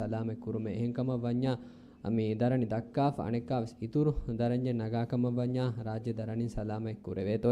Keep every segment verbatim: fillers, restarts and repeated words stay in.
ސަލާމަތް ކުރުމޭ. އެހެންކަމަށް ވަންޏާ މި ދަރަނި ދައްކާފަ އަނެއްކާވެސް އިތުރު ދަރަންޏެއް ނަގާކަމަށް ވަންޏާ ރާއްޖެ ދަރަނިން ސަލާމަތް ކުރެވޭތޯ.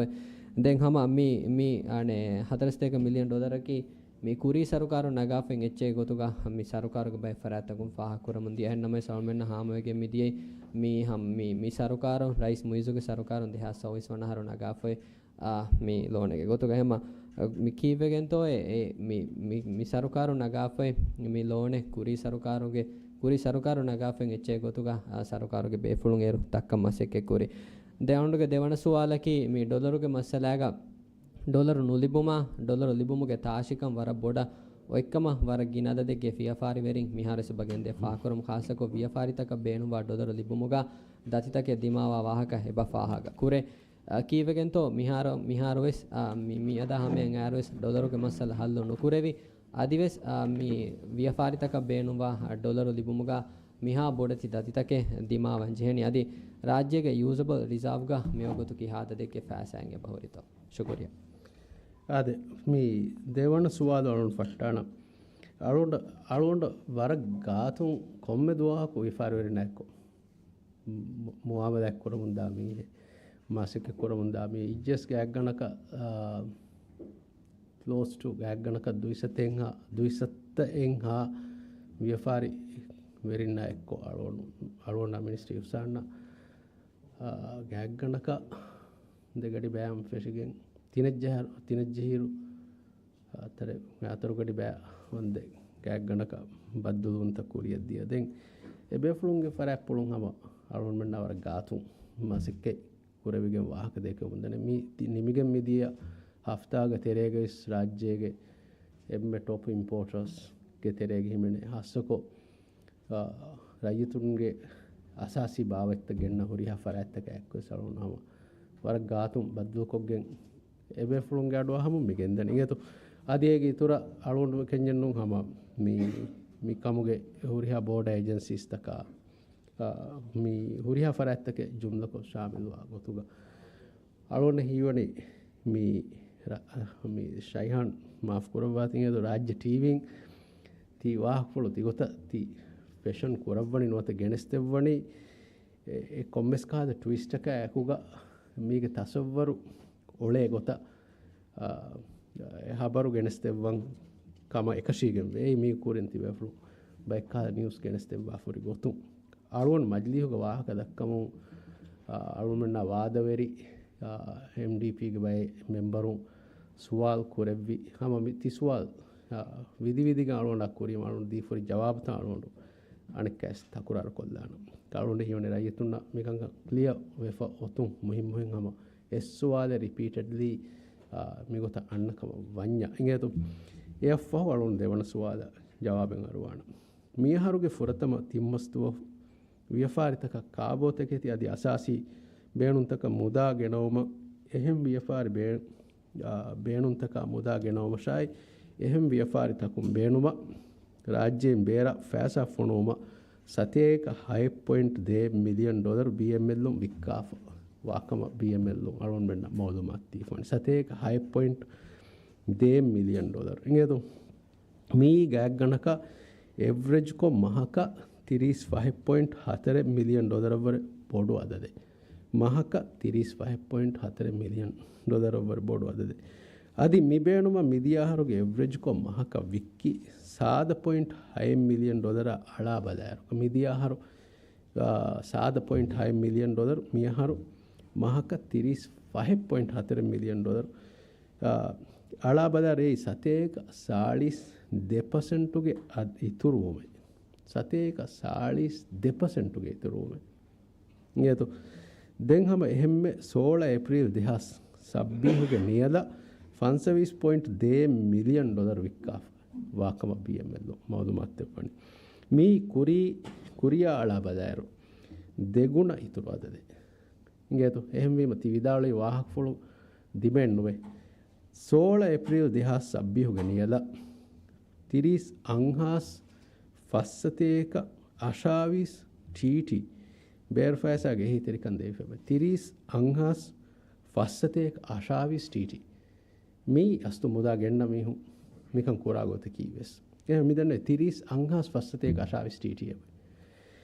ދެން ހަމަ މި، މި އަނެއް ހަތަރެސް ދޭކަ މިލިއަން ޑޮލަރަކީ މި ކުރީ ސަރުކާރުން ނަގާފައި އެއްޗެއް ގޮތުގަ މި ސަރުކާރުގެ ބައެއް ފަރާތްތަކުން ފާހަގަކުރަމުން ދިޔަ. އެހެންނަމަވެސް އަޅުމެންނަށް ހާމަވެގެން މިދިޔައީ މި ހަމް-، މި، މި ސަރުކާރުން، ރައީސް މުއިއްޒުގެ ސަރުކާރުން ދެހާސް ސައުވީސް ވަނަ އަހަރު ނަގާފައި އާ، މި ލޯނެއްގެ ގޮތުގަ ހަމަ، އަ، މި ކީއްވެގެންތޯއޭ، އެ، މި، މި، މި ސަރުކާރު ނަގާފައި މި ލޯނެއް ކުރީ ސަރުކާރުގެ، ކުރީ ސަރުކާރު ނަގާފައި އެއްޗެއް ގޮތުގަ، އާ، ސަރުކާރުގެ ބޭފުޅުން އޭރު ދައްކަން މަސައްކަތް ކުރި. ދެ އަޅުގަނޑުގެ ދެވަނަ ސުވާލަކީ މި ޑޮލަރުގެ މައްސަލާގަ ޑޮލަރު ނުލިބުމާ، ޑޮލަރު ލިބުމުގެ ތާށިކަން ވަރަށް ބޮޑަށް އޮތްކަމަށް ވަރަށް ގިނަ އަދަދެއްގެ ވިޔަފާރިވެރިން މިހާރުވެސް އެބަ ގެންދޭ ފާހަގަކުރަމުން، ޚާއްޞަކޮށް ވިޔަފާރިތަކަށް ބޭނުންވާ ޑޮލަރު ލިބުމުގަ ދަތިތަކެއް ދިމާވާ ވާހަކަ އެބަ ފާހަގަ ކުރޭ. އަ، ކީއްވެގެންތޯ މިހާރު، މިހާރުވެސް، އަ، މި، މިއަދާ ހަމަޔަށް އައިއިރުވެސް ޑޮލަރުގެ މައްސަލަ ހައްލު ނުކުރެވި. އަދިވެސް، އަ، މި ވިޔަފާރިތަކަށް ބޭނުންވާ، އަ، ޑޮލަރު ލިބުމުގަ މިހާ ބޮޑެތި ދަތިތަކެއް ދިމާވަން ޖެހެނީ. އަދި ރާއްޖޭގެ ޔޫޒަބަލް ރިޒާވްގަ މިވަގުތު ކިހާ އަދަދެއްގެ ފައިސާއެއް އެބަހުރިތޯ؟ ޝުކުރިއްޔާ. އާދެ، މި ދެވަނަ ސުވާލު އަޅުން ފައްޓާނަ. އަޅުން، އަޅުން ވަރަށް ގާތުން ކޮންމެ ދުވަހަކު ވިޔަފާރިވެރިންނާއެކު މު-، މުއާމަލާތް ކުރަމުންދާ މީހެއް، މަސައްކަތް ކުރަމުންދާ މީ އިއްޒަސް ގާތްގަނޑަކަށް، އާ، ކްލޯސް ޓު ގާތްގަނޑަކަށް ދުއިސައްތައެއްހާ، ދުއިސައްތައެއްހާ ވިޔަފާރި ވެރިންނާ އެއްކޮށް އަޅުގަނޑު، އަޅުގަނޑާ މިނިސްޓަރ އިޙްސާންއަށް، އާ، ގާތްގަނޑަކަށް ދެގަޑި ބަޔަށް ފެށިގެން ތިނެއްޖަހަ-، ތިނެއްޖެހިއިރު އަތަރެ-، އަތަރުގަޑި ބަޔަށް ވަންދެން ގާތްގަނޑަކަށް ބައްދަލުވުންތައް ކުރިއަށް ދިޔަ. ދެން އެބޭފުޅުންގެ ފަރާތްޕުޅުން ހަމަ އަޅުގަނޑުމެންނާ ވަރަށް ގާތުން މަސައްކަތް ކުރެވިގެން ވާހަކަ ދެކެމުންދަނީ. މި ތި-، ނިމިގެން މިދިޔަ ހަފްތާގެ ތެރޭގައިސް ރާއްޖޭގެ އެންމެ ޓޮޕް އިމްޕޯޓަރސްގެ ތެރޭގަ ހިމެނޭ. ހާއްސަކޮށް، އާ، ރައްޔިތުންގެ އަސާސީ ބާވަތްތައް ގެންނަ ހުރިހާ ފަރާތްތަކާ އެއްކޮށް އަޅުގަނޑު ހަމަ ވަރަށް ގާތުން ބައްދަލުކޮށްގެން އެބޭފުޅުންގެ އަޑުއަށް ހަމަ މި ގެންދަނީ. އިނގޭތޯ، އަދި އޭގެ އިތުރަށް އަޅުގަނޑު ކެންޏެއް ނޫން ހަމަ މި، މި ކަމުގެ ހުރިހާ ބޯޑަށް އޭޖެންސީސްތަކާ، އާ، މި ހުރިހާ ފަރާތްތަކެއް ޖުމްލަކޮށް ޝާމިލުވާ ގޮތުގަ އަޅުގަނޑަށް ހީވަނީ މި ރަ-، މި ޝައިހާން މާފު ކުރައްވާތި އިނގޭތޯ، ރާއްޖެ ޓީވީން ތި ވާހަކަފުޅު ތިގޮތަށް ތި ފެޝަން ކުރައްވަނީ ނުވަތަ ގެނެސްދެއްވަނީ އެ، އެ ކޮންމެސް ކަހަލަ ޓްވިސްޓަކާ އެކުގަ މީގެ ތަސައްވަރު އޮޅޭ ގޮތަށް، އާ، އެ ހަބަރު ގެނެސްދެއްވަން ކަމަށް އެކަށީގެންވޭ. އެއީ މީ ކުރިން ތިބޭފުޅުން ބައެއްކަހަލަ ނިއުސް ގެނެސްދެއްވާފަހުރި ގޮތުން. އަޅުގަނޑު މަޖިލީހުގަ ވާހަކަ ދައްކަމުން، އާ، އަޅުމެންނާ ވާދަވެރި، އާ، އެމްޑީޕީގެ ބައެއް މެމްބަރުން ސުވާލު ކުރެއްވި ހަމަ މި ތި ސުވާލު، އާ، ވިދިވިދިގެން އަޅުގަނޑާ ކުރީމަ އަޅުގަނޑު ދީފަހުރި ޖަވާބުތައް އަޅުގަނޑު އަނެއްކާވެސް ތަކުރާރު ކޮށްލާނަން. އަޅުގަނޑު ހީވަނީ ރައްޔިތުންނަށް މިކަންކަން ކްލިއަރ ވެފަ އޮތުން މުހިއްމުހެން ހަމަ އެއް ސުވާލެއް ރިޕީޓެޑްލީ، އާ، މިގޮތަށް އަންނަ ކަމަށް ވަންޏާ. އިނގޭތޯ، އެއަށްފަހު އަޅުގަނޑު ދެވަނަ ސުވާލަށް ޖަވާބެއް އަރުވާނަން. މިއަހަރުގެ ފުރަތަމަ ތިން މަސް ދުވަހު ވިޔަފާރިތަކަށް ކާބޯތަކެތި އަދި އަސާސީ ބޭނުންތަކަށް މުދާ ގެނައުމަށް އެހެން ވިޔަފާރި ބޭ-، އާ، ބޭނުންތަކާ މުދާ ގެނައުމަށާއި އެހެން ވިޔަފާރިތަކުން ބޭނުމަށް ރާއްޖޭން ބޭރަށް ފައިސާ ފޮނުވުމަށް ސަތޭކަ ހައެއް ޕޮއިންޓް ދޭއް މިލިއަން ޑޮލަރު ބީއެމްއެލުން ވިއްކާފަ ވާކަމަށް ބީއެމްއެލުން އަޅުގަނޑުމެންނަށް މައުލޫމާތު ދީފަ ވަނީ. ސަތޭކަ ހައެއް ޕޮއިންޓް ދޭއް މިލިއަން ޑޮލަރު. އިނގޭތޯ؟ މިއީ ގާތްގަނޑަކަށް އެވްރެޖްކޮށް މަހަކަށް ތިރީސް ފަހެއް ޕޮއިންޓް ހަތަރެއް މިލިއަން ޑޮލަރަށްވުރެ ބޮޑު އަދަދެއް. މަހަކަށް ތިރީސް ފަހެއް ޕޮއިންޓް ހަތަރެއް މިލިއަން ޑޮލަރަށްވުރެ ބޮޑު އަދަދެއް. އަދި މި ބޭނުމަށް މިދިޔަ އަހަރުގެ އެވްރެޖްކޮށް މަހަކަށް ވިއްކި ސާދަ ޕޮއިންޓް ހައެއް މިލިއަން ޑޮލަރާ އަޅާ ބަލާއިރު، މިދިޔަ އަހަރު، އާ، ސާދަ ޕޮއިންޓް ހައެއް މިލިއަން ޑޮލަރު، މިއަހަރު މަހަކަށް ތިރީސް ފަހެއް ޕޮއިންޓް ހަތަރެއް މިލިއަން ޑޮލަރު، އާ، އަޅާ ބަލާ ރޭ ސަތޭކަ ސާޅީސް ދެ ޕަސެންޓުގެ އަދް އިތުރުވުމެއް. ސަތޭކަ ސާޅީސް ދެ ޕަސެންޓުގެ އިތުރުވުމެއް. އިނގޭތޯ؟ ދެން ހަމަ އެހެންމެ ސޯޅަ އޭޕްރީލް ދެހާސް ސައްބީހުގެ ނިޔަލަށް ފަންސަވީސް ޕޮއިންޓް ދޭއް މިލިއަން ޑޮލަރު ވިއްކާފަ ވާކަމަށް ބީއެމްއެލްއުން މައުލޫމާތު ދެއްވަނީ. މީ ކުރީ، ކުރިޔާ އަޅާ ބަލާއިރު ދެގުނަ އިތުރު އަދަދެއް. އިނގޭތޯ؟ އެހެންވީމަ ތި ވިދާޅުވި ވާހަކަފުޅު ދިމައެއް ނުވޭ. ސޯޅަ އޭޕްރީލް ދެހާސް ސައްބީހުގެ ނިޔަލަށް ތިރީސް އަށްހާސް ފައްސަތޭކަ އަށާވީސް ޓީޓީ ބޭރު ފައިސާގެ އެހީތެރިކަން ދެވިފައި ތިރީސް އަށްހާސް ފައްސަތޭކަ އަށާވީސް ޓީޓީ. މިއީ އަސްލު މުދާ ގެންނަ މީހުން މިކަން ކުރާ ގޮތަކީ ވެސް. އެ މިދަންނަ ތިރީސް އަށާސް ފަސްސަތޭކަ އަށާވީސް ޓީޓީ އެބަ.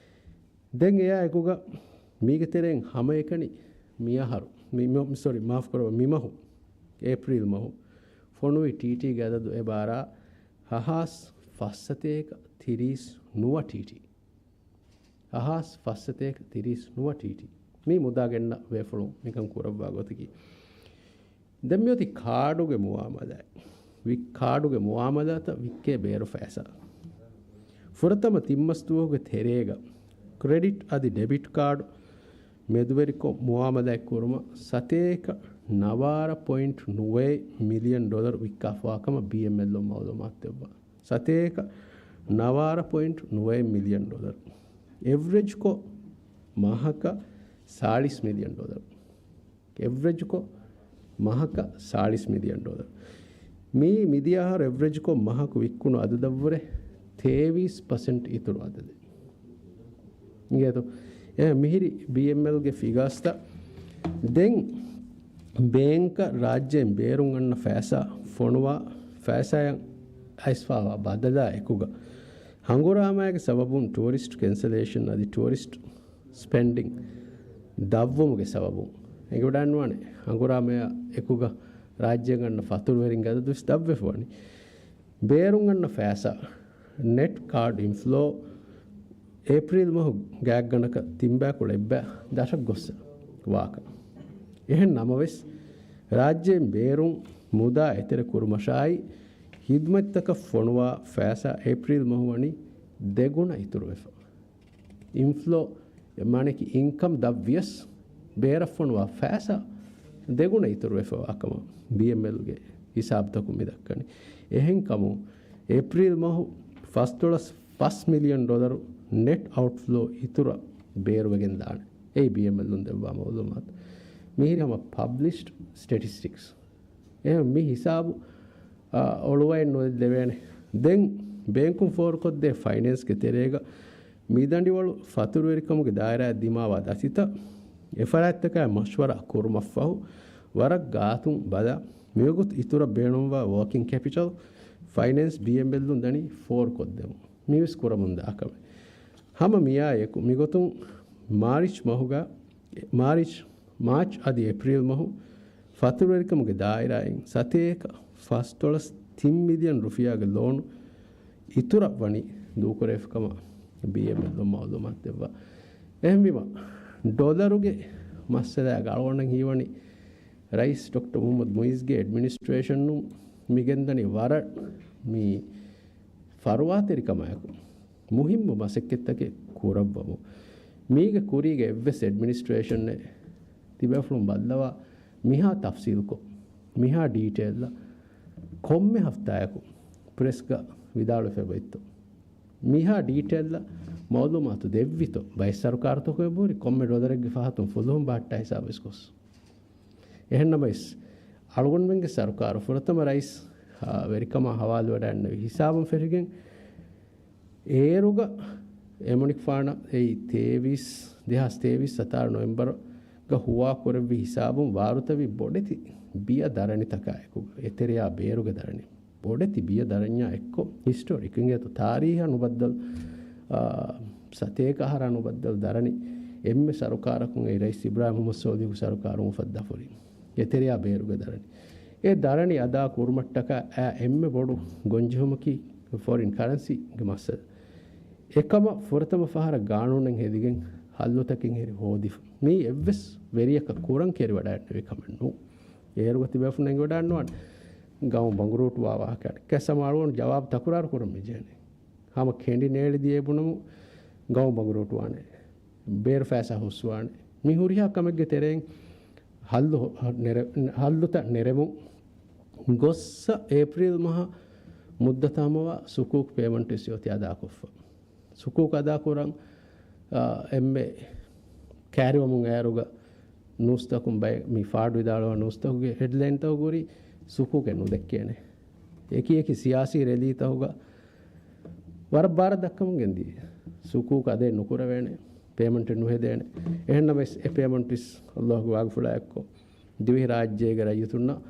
ދެން އެއާ އެކުގަ މީގެ ތެރެއިން ހަމައެކަނި މިއަހަރު، މި، މި، މި، ސޮރީ، މާފު ކުރައްވާ، މި މަހު، އޭޕްރީލް މަހު، ފޮނުވި ޓީޓީގެ އަދަދު އެބަ އަރާ އަށާސް ފަސްސަތޭކަ ތިރީސް ނުވަ ޓީޓީ. އަށާސް ފަސްސަތޭކަ ތިރީސް ނުވަ ޓީޓީ. މީ މުދާ ގެންނަ ބޭފުޅުން މިކަން ކުރައްވާ ގޮތަކީ. ދެން މިއޮތީ ކާޑުގެ މުއާމަލާތް. ވި-، ކާޑުގެ މުއާމަލާތަށް ވިއްކޭ ބޭރު ފައިސާ. ފުރަތަމަ ތިން މަސް ދުވަހުގެ ތެރޭގަ ކްރެޑިޓް އަދި ޑެބިޓް ކާޑު މެދުވެރިކޮށް މުއާމަލާތް ކުރުމަށް ސަތޭކަ ނަވާރަ ޕޮއިންޓް ނުވައެއް މިލިއަން ޑޮލަރު ވިއްކާފަވާ ކަމަށް ބީއެމްއެލްއުން މައުލޫމާތު ދެއްވާ. ސަތޭކަ ނަވާރަ ޕޮއިންޓް ނުވައެއް މިލިއަން ޑޮލަރު. އެވްރެޖްކޮށް މަހަކަށް ސާޅީސް މިލިއަން ޑޮލަރު. އެވްރެޖްކޮށް މަހަކަށް ސާޅީސް މިލިއަން ޑޮލަރު. މީ މިދިޔަ އަހަރު އެވްރެޖްކޮށް މަހަކު ވިއްކުނު އަދަދަށްވުރެ ތޭވީސް ޕަސެންޓް އިތުރު އަދަދެއް. އިނގޭތޯ؟ އެ މިހިރި ބީއެމްއެލްގެ ފިގާސްތައް. ދެން ބޭންކަށް ރާއްޖޭން ބޭރުން އަންނަ ފައިސާ ފޮނުވާ ފައިސާއަށް އައިސްފާވާ ބަދަލާ އެކުގަ ހަނގުރާމައިގެ ސަބަބުން ޓޫރިސްޓް ކެންސަލޭޝަން އަދި ޓޫރިސްޓް ސްޕެންޑިން ދަށްވުމުގެ ސަބަބުން އެނގިވަޑައިންވާނެ ހަނގުރާމަޔާ އެކުގަ ރާއްޖޭގަ އަންނަ ފަތުރުވެރިންގެ އަދަދުވެސް ދަށްވެފަވަނީ. ބޭރުން އަންނަ ފައިސާ، ނެޓް ކާޑް އިންފްލޯ، އޭޕްރީލް މަހު ގާތްގަނޑަކަށް ތިންބައިކުޅަ އެއްބައި ދަށަށް ގޮއްސަ ވާކަން. އެހެން ނަމަވެސް، ރާއްޖޭން ބޭރުން މުދާ އެތެރެ ކުރުމަށާއި، ހިދުމަތްތަކަށް ފޮނުވާ ފައިސާ އޭޕްރީލް މަހު ވަނީ ދެގުނަ އިތުރުވެފަ. އިންފްލޯ، މާނައަކީ އިންކަމް ދަށްވިޔަސް، ބޭރަށް ފޮނުވާ ފައިސާ ދެގުނަ އިތުރުވެފަވާ ކަމަށް ބީއެމްއެލްގެ ހިސާބުތަކުން މި ދައްކަނީ. އެހެންކަމުން، އޭޕްރީލް މަހު ފަސްދޮޅަސް ފަސް މިލިއަން ޑޮލަރު ނެޓް އައުޓްފްލޯ އިތުރަށް ބޭރުވެގެން ދާނެ. އެއީ ބީއެމްއެލްއުން ދެއްވާ މައުލޫމާތު. މިހިރި ހަމަ ޕަބްލިޝްޑް ސްޓެޓިސްޓިކްސް. އެހެން މި ހިސާބު، އާ، އޮޅުވައެއް ނުލެއްވޭނެ. ދެން ބޭންކުން ފޯރުކޮށްދޭ ފައިނޭންސްގެ ތެރޭގަ މިދަނޑިވަޅު ފަތުރުވެރިކަމުގެ ދާއިރާއަށް ދިމާވާ ދަތިތައް އެފަރާތްތަކާއި މަޝްވަރާ ކުރުމަށްފަހު، ވަރަށް ގާތުން ބަލާ، މިވަގުތު އިތުރަށް ބޭނުންވާ ވޯކިން ކެޕިޓަލް ފައިނޭންސް ބީއެމްއެލްއުން ދަނީ ފޯރުކޮށްދެމުން. މިވެސް ކުރަމުންދާ ކަމެއް. ހަމަ މިއާއެކު މިގޮތުން މާރިޗް މަހުގަ، މާރިޗް، މާޗް އަދި އޭޕްރީލް މަހު ފަތުރުވެރިކަމުގެ ދާއިރާއިން ސަތޭކަ ފަސްދޮޅަސް ތިން މިލިއަން ރުފިޔާގެ ލޯނު އިތުރަށް ވަނީ ދޫކުރެވިފަ ކަމަށް ބީއެމްއެލްއުން މައުލޫމާތު ދެއްވާ. އެހެންވީމަ، ޑޮލަރުގެ މައްސަލައާ ގަޅުވަން ހީވަނީ ރައީސް ޑޮކްޓަރ މުހައްމަދު މުއިޒްގެ އެޑްމިނިސްޓްރޭޝަނުން މިގެންދަނީ ވަރަށް މި ފަރުވާތެރިކަމާއެކު މުހިއްމު މަސައްކަތްތަކެއް ކުރައްވަމު. މީގެ ކުރީގެ އެއްވެސް އެޑްމިނިސްޓްރޭޝަނެއް ތިބޭފުޅުން ބައްލަވާ މިހާ ތަފްސީލްކޮށް، މިހާ ޑީޓެއިލްއަށް ކޮންމެ ހަފްތާއަކު ޕްރެސްގަ ވިދާޅުވެފައިވައިތޯ؟ މިހާ ޑީޓެއިލްއަށް މައުލޫމާތު ދެއްވިތޯ؟ ބައެއް ސަރުކާރުތަކުގެ ބުރި ކޮންމެ ޑޮލަރެއްގެ ފަހަތުން ފުލުހުން ބަހައްޓާ ހިސާބުވެސް ގޮސް. އެހެންނަމަވެސް، އަޅުގަނޑުމެންގެ ސަރުކާރު ފުރަތަމަ ރައީސް، އާ، ވެރިކަމާ ހަވާލުވެވަޑައިގެންނެވި ހިސާބުން ފެށިގެން، އޭރުގަ އެމަނިކުފާނަށް އެއީ ތޭވީސް، ދެހާސް ތޭވީސް ސަތާރަ ނޮވެމްބަރުގަ ހުވާކުރެއްވި ހިސާބުން ވާރުތަވި ބޮޑެތި ބިޔަ ދަރަނިތަކާއެކު، އެތެރެޔާ ބޭރުގެ ދަރަނި. ބޮޑެތި ބިޔަ ދަރަންޏާ އެއްކޮށް ހިސްޓޯރިކް އިނގޭތޯ، ތާރީހަށް ނުބައްދަލު، އާ، ސަތޭކަ އަހަރާ ނުބައްދަލު ދަރަނި އެންމެ ސަރުކާރަކުން އެއީ ރައީސް އިބްރާހިމް މުހައްމަދު ސޯލިހުގެ ސަރުކާރުން އުފައްދާ ފޮރިން. އެތެރެޔާ ބޭރުގެ ދަރަނި. އެ ދަރަނި އަދާ ކުރުމަށްޓަކާ އާ އެންމެ ބޮޑު ގޮންޖެހުމަކީ ފޮރިން ކަރަންސީގެ މައްސަލަ. އެކަމަށް ފުރަތަމަ ފަހަރަށް ގާނޫނެއް ހެދިގެން ހައްލުތަކެއް ހެރި ހޯދިފަ. މީ އެއްވެސް ވެރިޔަކަށް ކުރަން ކެރިވަޑައިގެންނެވި ކަމެއް ނޫން. އޭރުގަ ތިބޭފުޅުން އެނގިވަޑައިގަންނަވާނެ ގައުމު ބަނގުރޫޓުވާ ވާހަކައެއް. ކެސަމާޅުވަން ޖަވާބު ތަކުރާރު ކުރަން މިޖެހެނީ. ހަމަ ކެނޑި ނޭޅި ދިޔައިބުނަމު ގައުމު ބަނގުރޫޓުވާނެ. ބޭރު ފައިސާ ހުސްވާނެ. މި ހުރިހާ ކަމެއްގެ ތެރެއިން ހައްލު ހޮ-، ނެރެ-، ހައްލުތައް ނެރެމުން ގޮއްސަ އޭޕްރީލް މަހަށް މުއްދަތަށް ހަމަވާ ސުކޫކު ޕޭމަންޓް ވެސް އޮތީ އަދާކޮށްފަ. ސުކޫކު އަދާކުރަން، އާ، އެންމެ ކައިރިވަމުން އޭރުގަ ނޫސްތަކުން ބައެއް މި ފާޑު ވިދާޅުވާ ނޫސްތަކުގެ ހެޑްލައިންތަކުގަ ހުރި ސުކޫކެއް ނުދެއްކޭނެ. އެކި އެކި ސިޔާސީ ރެލީތަކުގަ ވަރަށް ބާރަށް ދައްކަމުން ގެންދިޔަ. ސުކޫކު އަދައެއް ނުކުރެވޭނެ، ޕޭމަންޓެއް ނުހެދޭނެ. އެހެންނަމަވެސް އެ ޕޭމަންޓް ވެސް އައްލާހުގެ ވާގިފުޅާ އެއްކޮށް ދިވެހިރާއްޖޭގެ ރައްޔިތުންނަށް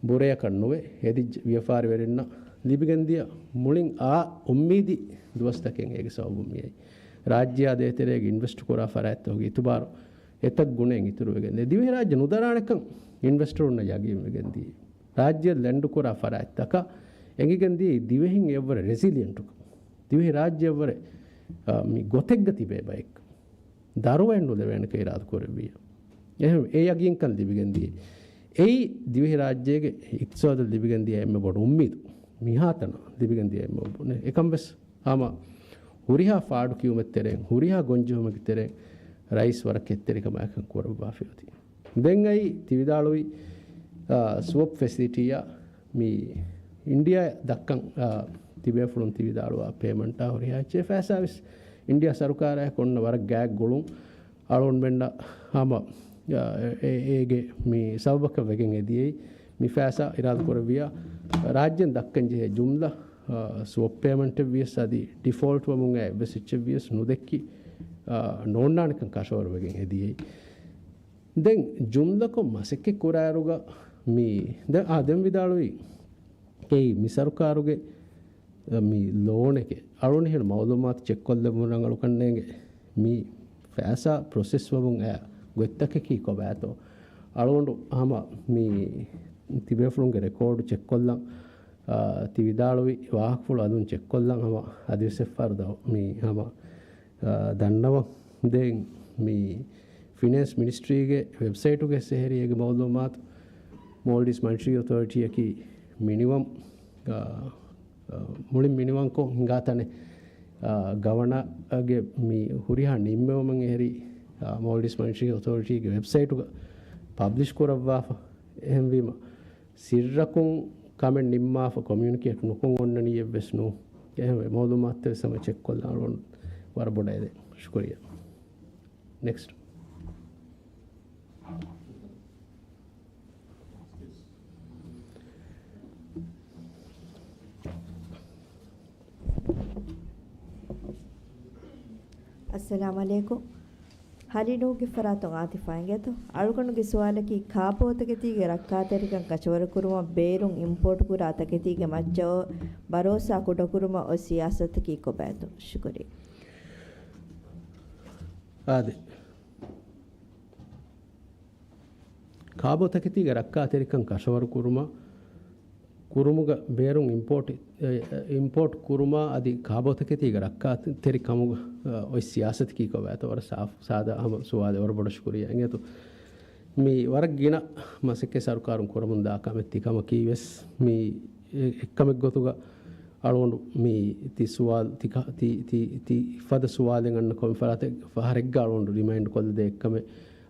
ބުރަޔަކަށް ނުވެ، ހެދިއްޖެ ވިޔަފާރިވެރިންނަށް ލިބިގެންދިޔަ މުޅިން އާ އުއްމީދީ ދުވަސްތަކެއް އޭގެ ސަބަބުން މިއައީ. ރާއްޖެއާ ދޭތެރޭގެ އިންވެސްޓް ކުރާ ފަރާތްތަކުގެ އިތުބާރު އެތައް ގުނައެއް އިތުރުވެގެން ދިޔަ. ދިވެހިރާއްޖެ ނުދަރާނެކަން އިންވެސްޓަރުންނަށް ޔަގީންވެގެން ދިޔަ. ރާއްޖެ ލެންޑް ކުރާ ފަރާތްތަކަށް އެނގިގެން ދިޔަ ދިވެހިން އެއްވަރެ ރެސިލިއެންޓުކަން. ދިވެހި ރާއްޖެ އެއްވަރެ، އާ، މި ގޮތެއްގަ ތިބޭ ބައެއް. ދަރުވައެއް ނުލެވޭނެކަން އިރާދަ ކުރެއްވިއްޔާ. އެހެން އެ ޔަގީންކަން ލިބިގެން ދިޔަ. އެއީ ދިވެހިރާއްޖޭގެ އިޤްތިޞާދަށް ލިބިގެން ދިޔަ އެންމެ ބޮޑު އުއްމީދު. މިހާތަނަށް ލިބިގެން ދިޔަ އެންމެ ބޮޑު. އެކަން ވެސް ހަމަ ހުރިހާ ފާޑު ކިޔުމެއް ތެރެއިން، ހުރިހާ ގޮންޖެހުމެއްގެ ތެރެއިން ރައީސް ވަރަށް ކެތްތެރިކަމާއެކަން ކުރައްވާފައި އޮތީ. ދެން އައި ތި ވިދާޅުވި، އާ، ސްވެޕް ފެސިލިޓީއާ މި އިންޑިއާ ދައްކަން، އާ، ތިބޭފުޅުން ތި ވިދާޅުވާ ޕޭމަންޓާ ހުރިހާ އެއްޗެއް ފައިސާ ވެސް އިންޑިއާ ސަރުކާރާއެކު އޮންނަ ވަރަށް ގާތް ގުޅުން އަޅުގަނޑުމެންނަށް ހަމަ، އާ، އެ-، އޭގެ މި ސަބަބަކަށް ވެގެން އެދިޔައީ. މި ފައިސާ އިރާދަ ކުރެއްވިޔާ ރާއްޖޭން ދައްކަން ޖެހޭ ޖުމްލަ، އާ، ސްވެޕް ޕޭމަންޓެއް ވިޔަސް އަދި ޑިފޯލްޓް ވަމުން އެއްވެސް އެއްޗެއް ވިޔަސް ނުދެއްކި، އާ، ނޯންނާނެކަން ކަށަވަރު ވެގެން އެދިޔައީ. ދެން ޖުމްލަކޮށް މަސައްކަތް ކުރާއިރުގަ މި ދެ-، އާ، ދެން ވިދާޅުވީ އެއީ މި ސަރުކާރުގެ، އަ، މި ލޯނެކޭ. އަޅުގަނޑު މައުލޫމާތު ޗެކް ކޮށްލެއްވުން ރަނގަޅުކަންނޭނގެ މި ފައިސާ ޕްރޮސެސް ވަމުން އައި ގޮތްތަކަކީ ކޮބާތޯ؟ އަޅުގަނޑު ހަމަ މި ތިބޭފުޅުންގެ ރެކޯޑު ޗެކް ކޮށްލަން، އަ، ތި ވިދާޅުވި ވާހަކަފުޅު އަލުން ޗެކް ކޮށްލަން ހަމަ އަދިވެސް އެއްފަހަރު ދަ-، މި ހަމަ އާ، ދަންނަވަން. ދެން މި ފިނޭންސް މިނިސްޓްރީގެ ވެބްސައިޓުގެ ސެހެރިއޭގެ މައުލޫމާތު މޯލްޑިވްސް މަނިޓަރީ އޮތޯރިޓީއަކީ މިނިވަން، އާ، އާ، މުޅިން މިނިވަންކޮށް ހިނގާ ތަނެއް، އާ، ގަވަނަރގެ މި ހުރިހާ ނިންމެވުމެއް އެހެރީ، އާ، މޯލްޑިވްސް މަނިޓަރީ އޮތޯރިޓީގެ ވެބްސައިޓުގަ ޕަބްލިޝް ކުރައްވާފަ. އެހެންވީމަ، ސިއްރަކުން ކަމެއް ނިންމާފަ ކޮމިއުނިކޭޓް ނުކޮށް އޮންނަނީއެއްވެސް ނޫން. އެހެންވެ، މައުލޫމާތުތައް ވެސް ހަމަ ޗެކް ކޮށްލާ އަޅުގަނޑު ވަރަށް ބޮޑަށް އެދެން. ޝުކުރިއްޔާ. ނެކްސްޓް. އައްސަލާމު ޢަލައިކުމް. ހަލީލުގެ ފަރާތުން އާތިފާ އިނގޭތޯ. އަޅުގަނޑުގެ ސުވާލަކީ، ކާބޯތަކެތީގެ ރައްކާތެރިކަން ކަށަވަރުކުރުމަށް ބޭރުން އިމްޕޯޓް ކުރާ ތަކެތީގެ މައްޗަށް ބަރޯސާ ކުޑަކުރުމަށް އޮތް ސިޔާސަތަކީ ކޮބާތޯ؟ ޝުކުރިއްޔާ. އާދެ. ކާބޯތަކެތީގެ ރައްކާތެރިކަން ކަށަވަރު ކުރުމަށް، ކުރުމުގަ ބޭރުން އިމްޕޯޓް، އެ، އިމްޕޯޓް ކުރުމާ އަދި ކާބޯތަކެތީގެ ރައްކާތެރިކަމުގަ، އަ، އޮތް ސިޔާސަތަކީ ކޮބާތޯ؟ ވަރަށް ސާފު ސާދާ ހަމަ ސުވާލެއް. ވަރަށް ބޮޑަށް ޝުކުރިއްޔާ އިނގޭތޯ. މި ވަރަށް ގިނަ މަސައްކަތް ސަރުކާރުން ކުރަމުން ދާ ކަމެއް ތިކަމަކީ ވެސް މި އެ-، އެއްކަމެއް ގޮތުގަ އަޅުގަނޑު މި ތި ސުވާލު، ތި ކަ-، ތި، ތި، ތި ފަދަ ސުވާލެއް އަންނަ ކޮންމެ ފަރާތެއް ފަހަރެއްގަ އަޅުގަނޑު ރިމައިންޑް ކޮށްލަދޭ އެއްކަމެއް.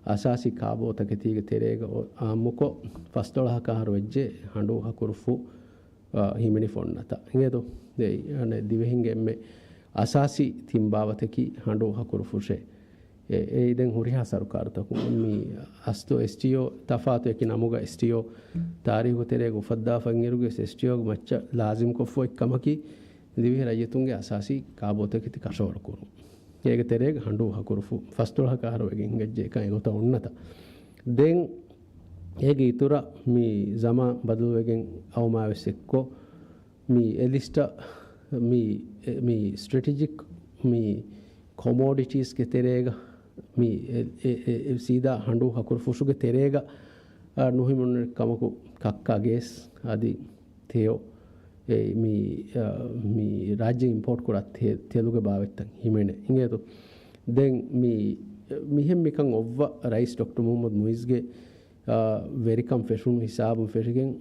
އަސާސީ ކާބޯ ތަކެތީގެ ތެރޭގަ އޮ-، އާއްމުކޮށް ފަސްދޮޅަހަކަށް އަހަރު ވެއްޖެ ހަނޑޫ ހަކުރުފު، އާ، ހިމެނިފަ އޮންނަތާ. އިނގޭތޯ؟ އެ، އަނެއް ދިވެހިންގެ އެންމެ އަސާސީ ތިން ބާވަތަކީ ހަނޑޫ ހަކުރުފުށޭ. އެ، އެއީ ދެން ހުރިހާ ސަރުކާރުތަކުން މި އަސްލު އެސްޓީއޯ ތަފާތު އެކި ނަމުގަ އެސްޓީއޯ ތާރީހުގެ ތެރޭގަ އުފައްދާފަ އިންއިރުގެ އެސްޓީއޯގެ މައްޗަށް ލާޒިމްކޮށްފަ އޮތް ކަމަކީ ދިވެހި ރައްޔިތުންގެ އަސާސީ ކާބޯތަކެތި ކަށަވަރު ކުރުން. އޭގެ ތެރޭގަ ހަނޑޫ ހަކުރުފު ފަސްދޮޅަހަކަށް އަހަރު ވެގެން ހިނގައްޖެ އެކަން އެގޮތަށް އޮންނަތާ. ދެން އޭގެ އިތުރަށް މި ޒަމާން ބަދަލުވެގެން އައުމާ ވެސް އެއްކޮށް، މި އެ ލިސްޓަށް މި، އެ، މި ސްޓްރެޓެޖިކް މި ކޮމޯޑިޓީސްގެ ތެރޭގަ މި އެ، އެ، އެ، އެ، ސީދާ ހަނޑޫ ހަކުރުފުށުގެ ތެރޭގަ، އާ، ނުހިމެނުނެ ކަމަކު ކައްކާ ގޭސް އަދި ތެޔޮ، އެ، މި، އާ، މި ރާއްޖެ އިމްޕޯޓް ކުރާ ތެ-، ތެލުގެ ބާވަތްތައް ހިމެނޭ. އިނގޭތޯ؟ ދެން މި، މިހެން މިކަން އޮއްވަ ރައީސް ޑޮކްޓަރ މުހައްމަދު މުއިޒްގެ އާ، ވެރިކަން ފެށުނު ހިސާބުން ފެށިގެން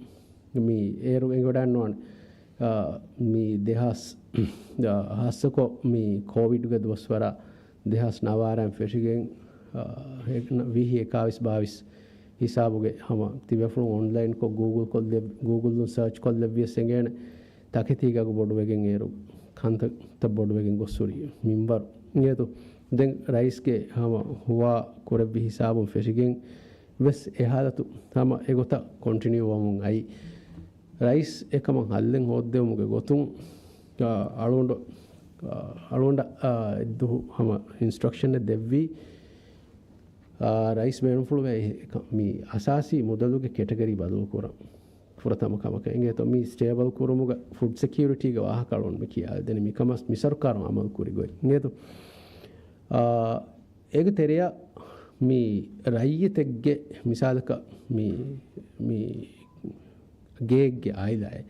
މި އޭރު އެނގިވަޑައިންނަވާނެ. އާ، މި ދެހާސް، އާ، ހާއްސަކޮށް މި ކޯވިޑްގެ ދުވަސްވަރާ ދެހާސް ނަވާރައިން ފެށިގެން، އާ، އެ-، ވިހި އެކާވީސް ބާވީސް ހިސާބުގެ ހަމަ ތިބޭފުޅުން އޮންލައިންކޮށް ގޫގުލް ކޮށްލެ-، ގޫގުލްނު ސާޗް ކޮށްލެއްވިޔަސް އެނގޭނެ. ތަކެތީގަ ބޮޑުވެގެން އޭރު ކަންތައްތައް ބޮޑުވެގެން ގޮއްސުރި މިންވަރު. އިނގޭތޯ؟ ދެން ރައީސްގެ ހަމަ ހުވާ ކުރެއްވި ހިސާބުން ފެށިގެން ވެސް އެ ހާލަތު ހަމަ އެގޮތަށް ކޮންޓިނިއު ވަމުން އައި. ރައީސް އެކަމަށް ހައްލެއް ހޯއްދެވުމުގެ ގޮތުން، އާ، އަޅުގަނޑު، އާ، އަޅުގަނޑަށް، އާ، އެއްދުވަހު ހަމަ އިންސްޓްރަކްޝަނެއް ދެއްވީ، އާ، ރައީސް ބޭނުންފުޅުވޭ މި އަސާސީ މުދަލުގެ ކެޓަގަރީ ބަދަލުކުރަން. ފުރަތަމަ ކަމަކަށް އިނގޭތޯ. މި ސްޓޭބަލް ކުރުމުގަ ފުޑް ސެކިއުރިޓީގެ ވާހަކަ އަޅުން މި ކިޔާދެނީ. މިކަމަސް މި ސަރުކާރުން އަމަލު ކުރި ގޮތް އިނގޭތޯ. އާ، އޭގެ ތެރެއަށް މި ރައްޔިތެއްގެ މިސާލަކަށް މި، މި ގޭގެ އާއިލާއެއް،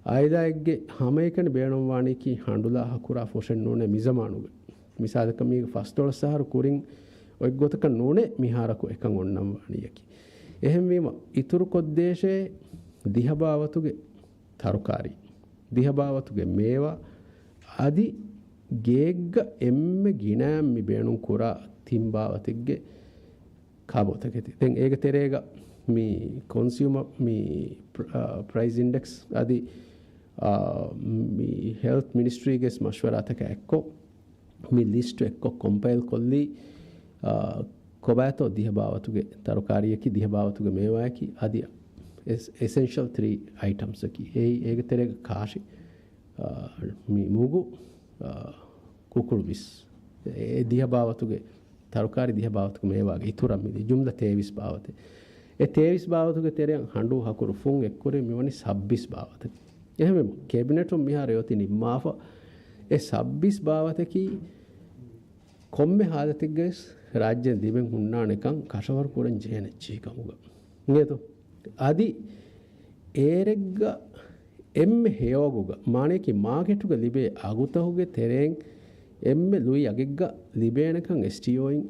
އާއިލާއެއްގެ ހަމައެކަނި ބޭނުންވާނީކީ ހަނޑުލާ ހަކުރާ ފުށެއް ނޫނޭ މިޒަމާނުގަ. މިސާލަކަށް މީގެ ފަސްދޮޅަސް އަހަރު ކުރިން އޮތްގޮތަކަށް ނޫނޭ މިހާރަކު އެކަން އޮންނަން ވާނީއަކީ. އެހެންވީމަ އިތުރުކޮށްދޭށޭ ދިހަ ބާވަތުގެ ތަރުކާރީ، ދިހަ ބާވަތުގެ މޭވާ، އަދި ގޭގަ އެންމެ ގިނައިން މި ބޭނުން ކުރާ ތިން ބާވަތެއްގެ ކާބޯތަކެތި. ދެން އޭގެ ތެރޭގަ މި ކޮންސިއުމަ މި ޕްރ-، އާ، ޕްރައިސް އިންޑެކްސް އަދި، އާ، މި ހެލްތް މިނިސްޓްރީގެ މަޝްވަރާތަކާ އެއްކޮށް، މި ލިސްޓު އެއްކޮށް ކޮމްޕައިލް ކޮށްލީ، އާ، ކޮބާތޯ ދިހަ ބާވަތުގެ ތަރުކާރީއަކީ، ދިހަ ބާވަތުގެ މޭވާއަކީ އަދި އެސް-، އެސެންޝަލް ތްރީ އައިޓަމްސް އަކީ. އެއީ އޭގެ ތެރޭގަ ކާށި، އާ، މި މުގު، އާ، ކުކުޅު ބިސް. އެ ދިހަ ބާވަތުގެ ތަރުކާރީ ދިހަ ބާވަތުގެ މޭވާގެ އިތުރަށް މިދި ޖުމްލަ ތޭވީސް ބާވަތެއް. އެ ތޭވީސް ބާވަތުގެ ތެރެއަށް ހަނޑޫ ހަކުރު ފުން އެއްކުރި މިވަނީ ސައްބީސް ބާވަތެއް. އެހެންވެ، ކެބިނެޓުން މިހާރު އެއޮތީ ނިންމާފަ، އެ ސައްބީސް ބާވަތަކީ ކޮންމެ ހާލަތެއްގަވެސް ރާއްޖޭން ލިބެން ހުންނާނެކަން ކަށަވަރު ކުރަން ޖެހޭނެ އެއްޗެހި ކަމުގަ. އިނގޭތޯ؟ އަދި އޭރެއްގަ އެންމެ ހެޔޮއަގުގަ، މާނަޔަކީ މާކެޓުގަ ލިބޭ އަގުތަކުގެ ތެރެއިން އެންމެ ލުއި އަގެއްގަ ލިބޭނެކަން އެސްޓީއޯއިން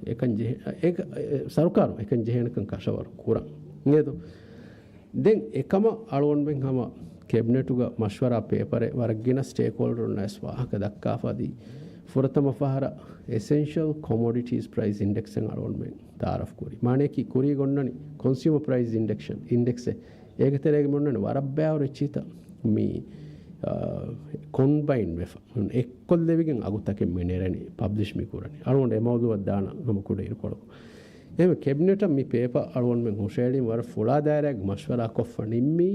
އެކަން ޖެހޭ-، އެ-، އެ-، ސަރުކާރުން އެކަން ޖެހޭނެކަން ކަށަވަރު ކުރަން. އިނގޭތޯ؟ ދެން އެކަމަށް އަޅުގަނޑުމެން ހަމަ ކެބިނެޓުގަ މަޝްވަރާ ޕޭޕަރެއް ވަރަށް ގިނަ ސްޓޭކްހޯލްޑަރުންނަށް ވާހަކަ ދައްކާފަ އަދި ފުރަތަމަ ފަހަރަށް އެސެންޝަލް ކޮމޮޑިޓީސް ޕްރައިސް އިންޑެކްސް އަޅުގަނޑުމެން ތައާރަފް ކުރީ. މާނަޔަކީ ކުރީގަ އޮންނަނީ ކޮންސިއުމަ ޕްރައިސް އިންޑެކްސް، އިންޑެކްސެއް. އޭގެ ތެރޭގަ މި އޮންނަނީ ވަރަށް ބައިވަރު އެއްޗިތައް މި، އާ، ކޮންބައިން ވެފަ. އެއްކޮށްލެވިގެން އަގުތަކެއް މި ނެރެނީ ޕަބްލިޝް މި ކުރަނީ. އަޅުގަނޑު އެ މައުލޫއަށް ދާނަ ހަމަ ކުޑަ އިރުކޮޅަކު. އެހެންވެ ކެބިނެޓަށް މި ޕޭޕަ އަޅުގަނޑުމެން ހުށައެޅީ ވަރަށް ފުޅާ ދާއިރާއެއްގެ މަޝްވަރާ ކޮށްފަ ނިންމީ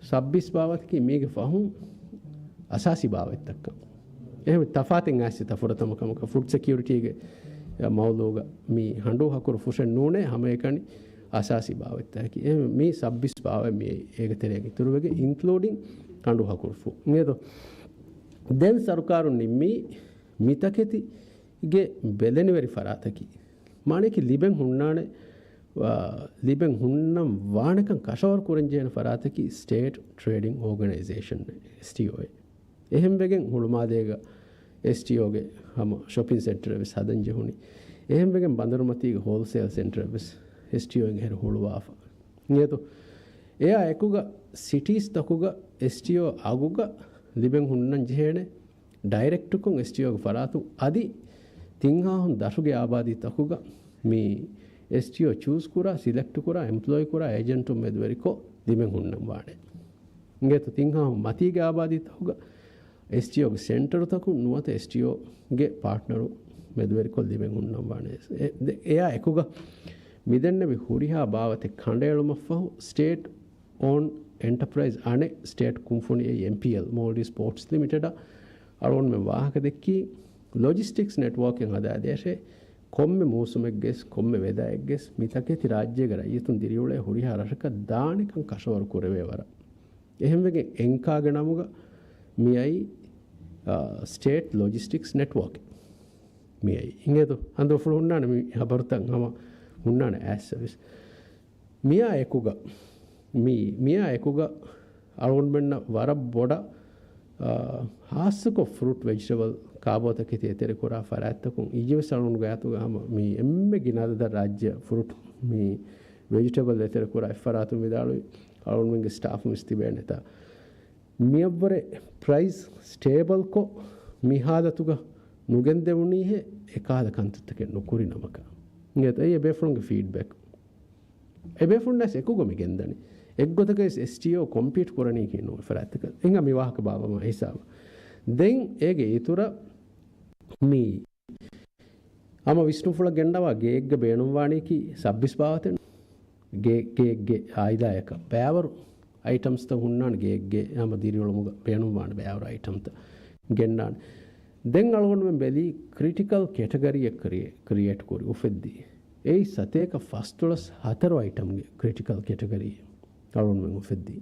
ސައްބީސް ބާވަތަކީ މީގެ ފަހުން އަސާސީ ބާވަތްތައްކަން. އެހެން ތަފާތެއް އައިސްތަ ފުރަތަމަ ކަމަކަށް ފުޑް ސެކިއުރިޓީގެ މައުލޫގަ މި ހަނޑޫ ހަކުރު ފުށެއް ނޫނޭ ހަމައެކަނި އަސާސީ ބާވަތްތަކަކީ. އެހެން މި ސައްބީސް ބާވަތް މި އޭގެ ތެރޭގަ އިތުރުވެގެން އިންކްލޫޑިން ހަނޑޫ ހަކުރު ފުށް. އިނގޭތޯ؟ ދެން ސަރުކާރުން ނިންމީ މިތަކެތިގެ ބެލެނިވެރި ފަރާތަކީ. މާނަޔަކީ ލިބެން ހުންނާނެ، އާ، ލިބެން ހުންނަން ވާނެކަން ކަށަވަރު ކުރަން ޖެހޭނެ ފަރާތަކީ ސްޓޭޓް ޓްރޭޑިން އޯގަނައިޒޭޝަން، އެސްޓީއޯއެއް. އެހެންވެގެން ހުޅުމާލޭގަ އެސްޓީއޯގެ ހަމަ ޝޮޕިން ސެންޓަރެއް ވެސް ހަދަން ޖެހުނީ. އެހެންވެގެން ބަނދަރުމަތީގެ ހޯލްސޭލް ސެންޓަރެއް ވެސް އެސްޓީއޯއިން އެހެރަ ހުޅުވާފަ. އިނގޭތޯ؟ އެއާ އެކުގަ ސިޓީސްތަކުގަ އެސްޓީއޯ އަގުގަ ލިބެން ހުންނަން ޖެހޭނެ ޑައިރެކްޓުކޮށް އެސްޓީއޯގެ ފަރާތުން އަދި ތިން ހާހުން ދަށުގެ އާބާދީތަކުގަ މި އެސްޓީއޯ ޗޫސް ކުރާ، ސިލެކްޓް ކުރާ، އެމްޕްލޯއި ކުރާ އޭޖެންޓުން މެދުވެރިކޮށް ލިބެން ހުންނަން ވާނެ. އިނގޭތޯ؟ ތިން ހާހުން މަތީގެ އާބާދީތަކުގަ އެސްޓީއޯގެ ސެންޓަރުތަކުން ނުވަތަ އެސްޓީއޯގެ ޕާޓްނަރު މެދުވެރިކޮށް ލިބެން ހުންނަން ވާނެ. އެ-، ދެ-، އެއާ އެކުގަ މިދެންނެވި ހުރިހާ ބާވަތެއް ކަނޑައެޅުމަށްފަހު ސްޓޭޓް އޯން އެންޓަޕްރައިޒް އަނެއް ސްޓޭޓް ކުންފުނި އެއީ އެމްޕީއެލް، މޯލްޑިވްސް ޕޯޓްސް ލިމިޓެޑަށް އަޅުގަނޑުމެން ވާހަކަ ދެއްކީ ލޮޖިސްޓިކްސް ނެޓްވޯކެއް ހަދާދޭށޭ، ކޮންމެ މޫސުމެއްގެސް ކޮންމެ ވެދާއެއްގެސް މިތަކެތި ރާއްޖޭގެ ރައްޔިތުން ދިރިއުޅޭ ހުރިހާ ރަށަކަށް ދާނެކަން ކަށަވަރު ކުރެވޭ ވަރަށް. އެހެންވެގެން އެންކާގެ ނަމުގަ މިއައީ، އާ، ސްޓޭޓް ލޮޖިސްޓިކްސް ނެޓްވޯކެއް މިއައީ. އިނގޭތޯ؟ ހަނދުމަފުޅު ހުންނާނެ މި ހަބަރުތައް ހަމަ ހުންނާނެ އައިއްސަވެސް. މިއާ އެކުގަ، މި، މިއާ އެކުގަ އަޅުގަނޑުމެންނަށް ވަރަށް ބޮޑަށް، އާ، ހާއްސަކޮށް ފްރޫޓް ވެޖިޓެބަލް ކާބޯތަކެތި އެތެރެކުރާ ފަރާތްތަކުން އިއްޔެވެސް އަޅުގަނޑު ގާތުގަ ހަމަ މި އެންމެ ގިނަ އަދަދަށް ރާއްޖެ ފްރޫޓް މި ވެޖިޓެބަލް އެތެރެކުރާ އެއްފަރާތުން ވިދާޅުވި އަޅުގަނޑުމެންގެ ސްޓާފުން ވެސް ތިބޭނެތާ. މިއަށްވުރެ ޕްރައިސް ސްޓޭބަލްކޮށް މި ހާލަތުގަ ނުގެންދެވުނީހޭ އެކަހަލަ ކަންތައްތަކެއް ނުކުރި ނަމަކަށް. އެއީ އެބޭފުޅުންގެ ފީޑްބެކް. އެބޭފުޅުންނަސް އެކުގަ މި ގެންދަނީ. އެއްގޮތަކަށް އެސްޓީއޯ ކޮމްޕީޓް ކުރަނީކީ ނޫން އެފަރާތްތަކަށް. އެހެން މި ވާހަކަ ބާވަމާ ހިސާބަށް. ދެން އޭގެ އިތުރަށް މި ހަމަ ވިސްނުފުޅަށް ގެންނަވާ ގޭގެ ބޭނުންވާނީކީ ސައްބީސް ބާވަތެއް. ގޭ-، ގޭގެ އާއިލާޔަކަށް ބައިވަރު އައިޓަމްސްތައް ހުންނާނެ، ގޭގެ ހަމަ ދިރިއުޅުމުގަ ބޭނުންވާނެ ބައިވަރު އައިޓަމްތައް ގެންނާނެ. ދެން އަޅުގަނޑުމެން ބެލީ ކްރިޓިކަލް ކެޓަގަރީއެއް ކްރިއޭ-، ކްރިއޭޓް ކުރި އުފެއްދީ. އެއީ ސަތޭކަ ފަސްދޮޅަސް ހަތަރު އައިޓަމްގެ ކްރިޓިކަލް ކެޓަގަރީއެއް އަޅުގަނޑުމެން އުފެއްދީ.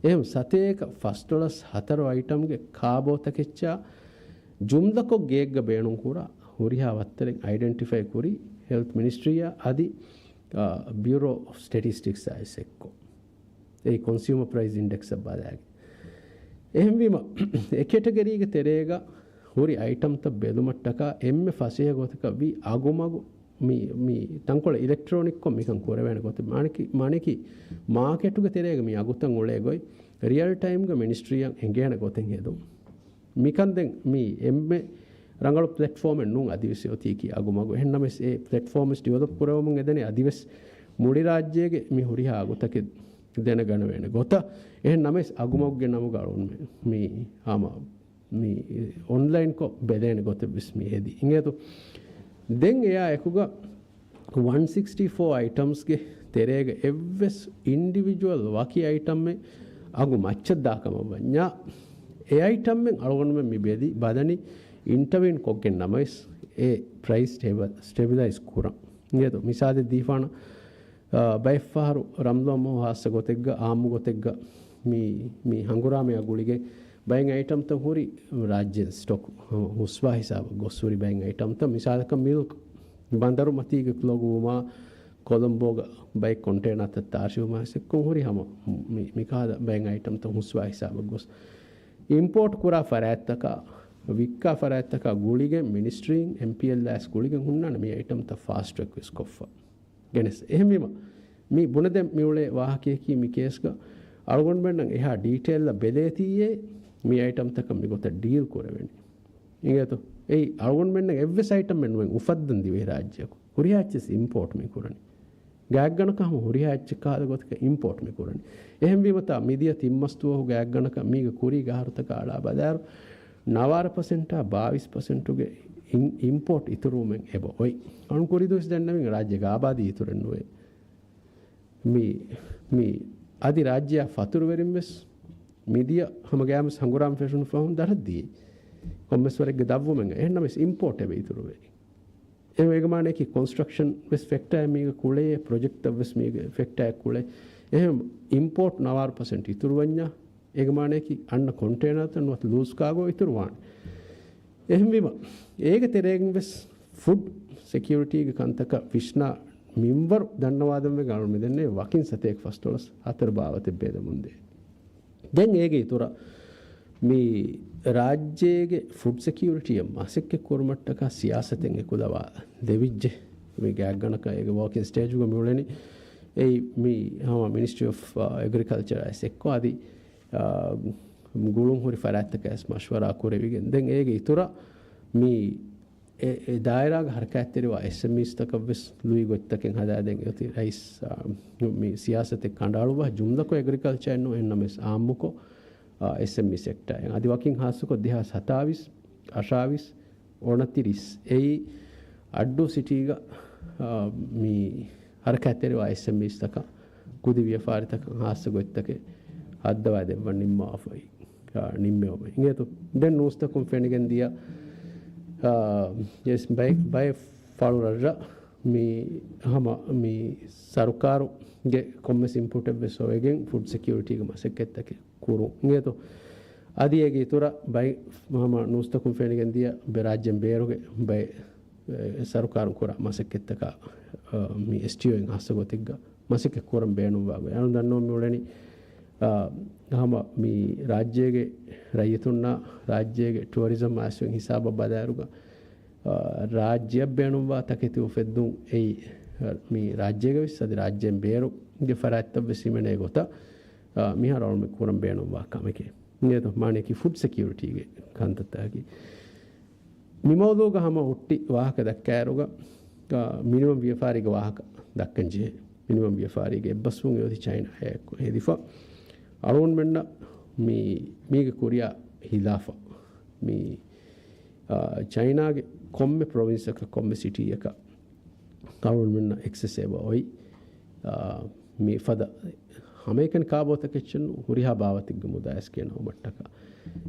އެހެން ސަތޭކަ ފަސް ޑޮލަސް ހަތަރު އައިޓަމްގެ ކާބޯތަކެއްޗާ ޖުމްލަކޮށް ގެއެއްގަ ބޭނުން ކުރާ ހުރިހާ ވައްތަރެއް އައިޑެންޓިފައި ކުރީ ހެލްތް މިނިސްޓްރީއާ އަދި، އާ، ބިއުރޯ އޮފް ސްޓެޓިސްޓިކްސް އާ އެސް އެއްކޮށް. އެއީ ކޮންސިއުމަރ ޕްރައިސް އިންޑެކްސް އަށް ބަލާގެން. އެހެންވީމަ، އެ ކެޓަގަރީގެ ތެރޭގަ ހުރި އައިޓަމްތައް ބެލުމަށްޓަކާ އެންމެ ފަސޭހަ ގޮތަކަށް ވީ އަގުމަގު މި، މި ތަންކޮޅެއް އިލެކްޓްރޯނިކްކޮށް މިކަން ކުރެވޭނެ ގޮތެއް. މާނަކީ، މާނަކީ މާކެޓުގެ ތެރޭގަ މި އަގުތައް އުޅޭ ގޮތް ރިއަލް ޓައިމްގަ މިނިސްޓްރީއަށް އެނގޭނެ ގޮތެއް ހެދުން. މިކަން ދެން މި އެންމެ ރަނގަޅު ޕްލެޓްފޯމެއް ނޫން އަދިވެސް އޮތީކީ އަގުމަގު. އެހެންނަމަވެސް އެ ޕްލެޓްފޯމް ވެސް ޑިވެލޮޕް ކުރެވެމުން އެދެނީ އަދިވެސް މުޅި ރާއްޖޭގެ މި ހުރިހާ އަގުތަކެއް ދެނެގަނެވޭނެ ގޮތަށް. އެހެން ނަމަވެސް އަގުމަގުގެ ނަމުގަ އަޅުންމެ މީ ހަމަ މީ އޮންލައިންކޮށް ބެލޭނެ ގޮތެއް ވެސް މި ހެދި އިނގޭތޯ. ދެން އެއާ އެކުގަ ވަން ސިކްސްޓީ ފޯ އައިޓަމްސްގެ ތެރޭގަ އެއްވެސް އިންޑިވިޖުއަލް ވަކި އައިޓަމެއް އަގު މައްޗަށް ދާކަމަށް ވަންޏާ، އެ އައިޓަމެއް އަޅުގަނޑުމެން މި ބެލި ބަލަނީ އިންޓަވީން ކޮށްގެން ނަމަވެސް އެ ޕްރައިސް ސްޓެބަ-، ސްޓެބިލައިޒް ކުރަން. އިނގޭތޯ މިސާލެއް ދީފާނަ، އާ، ބައެއްފަހަރު ރަމްޟާން މަހު ހާއްސަ ގޮތެއްގަ، އާއްމު ގޮތެއްގަ މި، މި ހަނގުރާމަޔާ ގުޅިގެން ބައެއް އައިޓަމްތައް ހުރި ރާއްޖޭން ސްޓޮކް ހުސްވާ ހިސާބަށް ގޮސް ހުރި ބައެއް އައިޓަމްތައް، މިސާލަކަށް މިލްކް ބަނދަރު މަތީގަ ކްލޯގުވުމާ، ކޮލަމްބޯގަ ބައެއް ކޮންޓޭނާތައް ތާށިވުމާ ސެއްކޮން ހުރި ހަމަ މި، މިކަހަލަ ބައެއް އައިޓަމްތައް ހުސްވާ ހިސާބަށް ގޮސް، އިމްޕޯޓް ކުރާ ފަރާތްތަކާ، ވިއްކާ ފަރާތްތަކާ ގުޅިގެން މިނިސްޓްރީން އެމްޕީއެލް އާ އެސް ގުޅިގެން ހުންނާނެ މި އައިޓަމްތައް ފާސްޓް ޓްރެކް ވެސް ކޮށްފަ. ގެނެސް. އެހެންވީމަ، މި ބުނެދެން މިއުޅޭ ވާހަކަޔަކީ މި ކޭސްގަ އަޅުގަނޑުމެންނަށް އެހާ ޑީޓެއިލްއަށް ބެލޭތީއޭ މި އައިޓަމްތަކަށް މިގޮތަށް ޑީލް ކުރެވެނީ. އިނގޭތޯ؟ އެއީ އަޅުގަނޑުމެންނަށް އެއްވެސް އައިޓަމެއް ނުވެ އުފައްދަން ދިވެހި ރާއްޖެއަކު. ހުރިހާ އެއްޗެސް އިމްޕޯޓް މި ކުރަނީ. ގާތްގަނޑަކަށް ހަމަ ހުރިހާ އެއްޗެއް ކަހަލަ ގޮތަކަށް އިމްޕޯޓް މި ކުރަނީ. އެހެންވީމަތާ، މިދިޔަ ތިން މަސް ދުވަހުގެ ގާތްގަނޑަކަށް މީގެ ކުރީގެ އަހަރުތަކާ އަޅާ ބަލާއިރު، ނަވާރަ ޕަސެންޓާ ބާވީސް ޕަސެންޓުގެ އިން-، އިމްޕޯޓް އިތުރުވުމެއް އެބަ އޮތް. އަޅުން ކުރީ ދުވަސް ދެންނެވިން ރާއްޖޭގެ އާބާދީ އިތުރެއް ނުވޭ. މި، މި އަދި ރާއްޖެއާ ފަތުރުވެރިން ވެސް މިދިޔަ ހަމަ ގައިމުވެސް ހަނގުރާމަ ފެށުނު ފަހުން ދަށަށް ދިޔައީ. ކޮންމެސް ވަރެއްގެ ދަށްވުމެއް އެހެންނަމަވެސް އިމްޕޯޓް އެބަ އިތުރުވޭ. އެހެން އޭގެ މާނައަކީ ކޮންސްޓްރަކްޝަން ވެސް ފެކްޓާއެއް މީގަ ކުޅޭ، ޕްރޮޖެކްޓްތައް ވެސް މީގެ ފެކްޓާއެއް ކުޅޭ. އެހެން އިމްޕޯޓް ނަވާރަ ޕަސެންޓް އިތުރުވަންޏާ، އޭގެ މާނައަކީ އަންނަ ކޮންޓޭނާތައް ނުވަތަ ލޫސް ކާގޯ އިތުރުވާނެ. އެހެންވީމަ، އޭގެ ތެރޭގަ ވެސް ފުޑް ސެކިއުރިޓީގެ ކަންތަކަށް ވިސްނާ މިންވަރު ދަންނަވާދަންވެގެން އަޅުން މިދެންނެވި ވަކިން ސަތޭކަ ފަސް ޑޮލަސް ހަތަރު ބާވަތެއް ބޭލެމުންދޭ. ދެން އޭގެ އިތުރަށް މި ރާއްޖޭގެ ފުޑް ސެކިއުރިޓީއަށް މަސައްކަތް ކުރުމަށްޓަކާ ސިޔާސަތެއް އެކުލަވާ ދެވިއްޖެ. މި ގާތްގަނޑަކަށް އޭގެ ވޯކިން ސްޓޭޖުގަ މިއުޅެނީ. އެއީ މި ހަމަ މިނިސްޓްރީ އޮފް އެގްރިކަލްޗަރ އައިސް އެއްކޮށް އަދި، އާ، ގުޅުން ހުރި ފަރާތްތަކަށް ވެސް މަޝްވަރާ ކުރެވިގެން. ދެން އޭގެ އިތުރަށް މި އެ، އެ ދާއިރާގެ ހަރަކާތްތެރިވާ އެސްއެމްއީސްތަކަށް ވެސް ލުއި ގޮތްތަކެއް ހަދާދޭން އޮތީ ރައީސް، އާ، މި ސިޔާސަތެއް ކަނޑައަޅުއްވާ ޖުމްލަކޮށް އެގްރިކަލްޗަރ ނޫން އެހެންނަމަވެސް އާއްމުކޮށް، އާ، އެސްއެމްއީ ސެކްޓާއިން. އަދި ވަކިން ހާއްސަކޮށް ދެހާސް ހަތާވީސް، އަށާވީސް، އޮނަތިރީސް އެއީ އައްޑޫ ސިޓީގަ، އާ، މި ހަރަކާތްތެރިވާ އެސްއެމްއީސްތަކަށް ކުދި ވިޔަފާރިތަކަށް ހާއްސަ ގޮތްތަކެއް ހައްދަވާ ދެއްވަން ނިންމާފައި، އާ، ނިންމެވުމެއް. އިނގޭތޯ ދެން ނޫސްތަކުން ފެނިގެން ދިޔަ، އާ، ޔެސް، ބައެއް، ބައެއް ފަޅުރަށްރަށް މި ހަމަ މި ސަރުކާރުގެ ކޮންމެސް އިންޕުޓެއް ވެސް އޮވެގެން ފުޑް ސެކިއުރިޓީގެ މަސައްކަތްތަކެއް ކުރުން. އިނގޭތޯ އަދި އޭގެ އިތުރަށް ބައެއް ހަމަ ނޫސްތަކުން ފެނިގެން ދިޔަ ބެ-، ރާއްޖޭން ބޭރުގެ ބައެއް، އެ، ސަރުކާރުން ކުރާ މަސައްކަތްތަކާ، އަ، މި އެސްޓީއޯއިން ހާއްސަ ގޮތެއްގަ މަސައްކަތް ކުރަން ބޭނުންވާ ގޮތް. އަޅުން ދަންނަވަން މިއުޅެނީ، އާ، ހަމަ މި ރާއްޖޭގެ ރައްޔިތުންނާ ރާއްޖޭގެ ޓުއަރިޒަމް އައިސްވެ ހިސާބަށް ބަލާއިރުގަ، އާ، ރާއްޖެއަށް ބޭނުންވާ ތަކެތި އުފެއްދުން އެއީ، އާ، މި ރާއްޖޭގަ ވެސް އަދި ރާއްޖޭން ބޭރުގެ ފަރާތްތައް ވެސް ހިމެނޭ ގޮތަށް، އާ، މިހާރު އަޅުމެ ކުރަން ބޭނުންވާ ކަމެކޭ. އިނގޭތޯ މާނައަކީ ފުޑް ސެކިއުރިޓީގެ ކަންތައްތަކަކީ. މި މައުޟޫގަ ހަމަ ހުއްޓި ވާހަކަ ދައްކާއިރުގަ، އާ، މިނިމަމް ވިޔަފާރީގެ ވާހަކަ ދައްކަން ޖެހޭ. މިނިމަމް ވިޔަފާރީގެ އެއްބަސްވުން އެއޮތީ ޗައިނާއާއެކު ހެދިފަ. އަޅުގަނޑުމެންނަށް މި، މީގެ ކުރިއާ ހިލާފަށް މި، އާ، ޗައިނާގެ ކޮންމެ ޕްރޮވިންސަކަށް ކޮންމެ ސިޓީއަކަށް އަޅުގަނޑުމެންނަށް އެކްސެސް އެބަ އޮތް. އާ، މި ފަދަ ހަމައެކަނި ކާބޯތަކެއްޗެއް ނޫން، ހުރިހާ ބާވަތެއްގެ މުދާ އެސްކޭން އައުމަށްޓަކާ.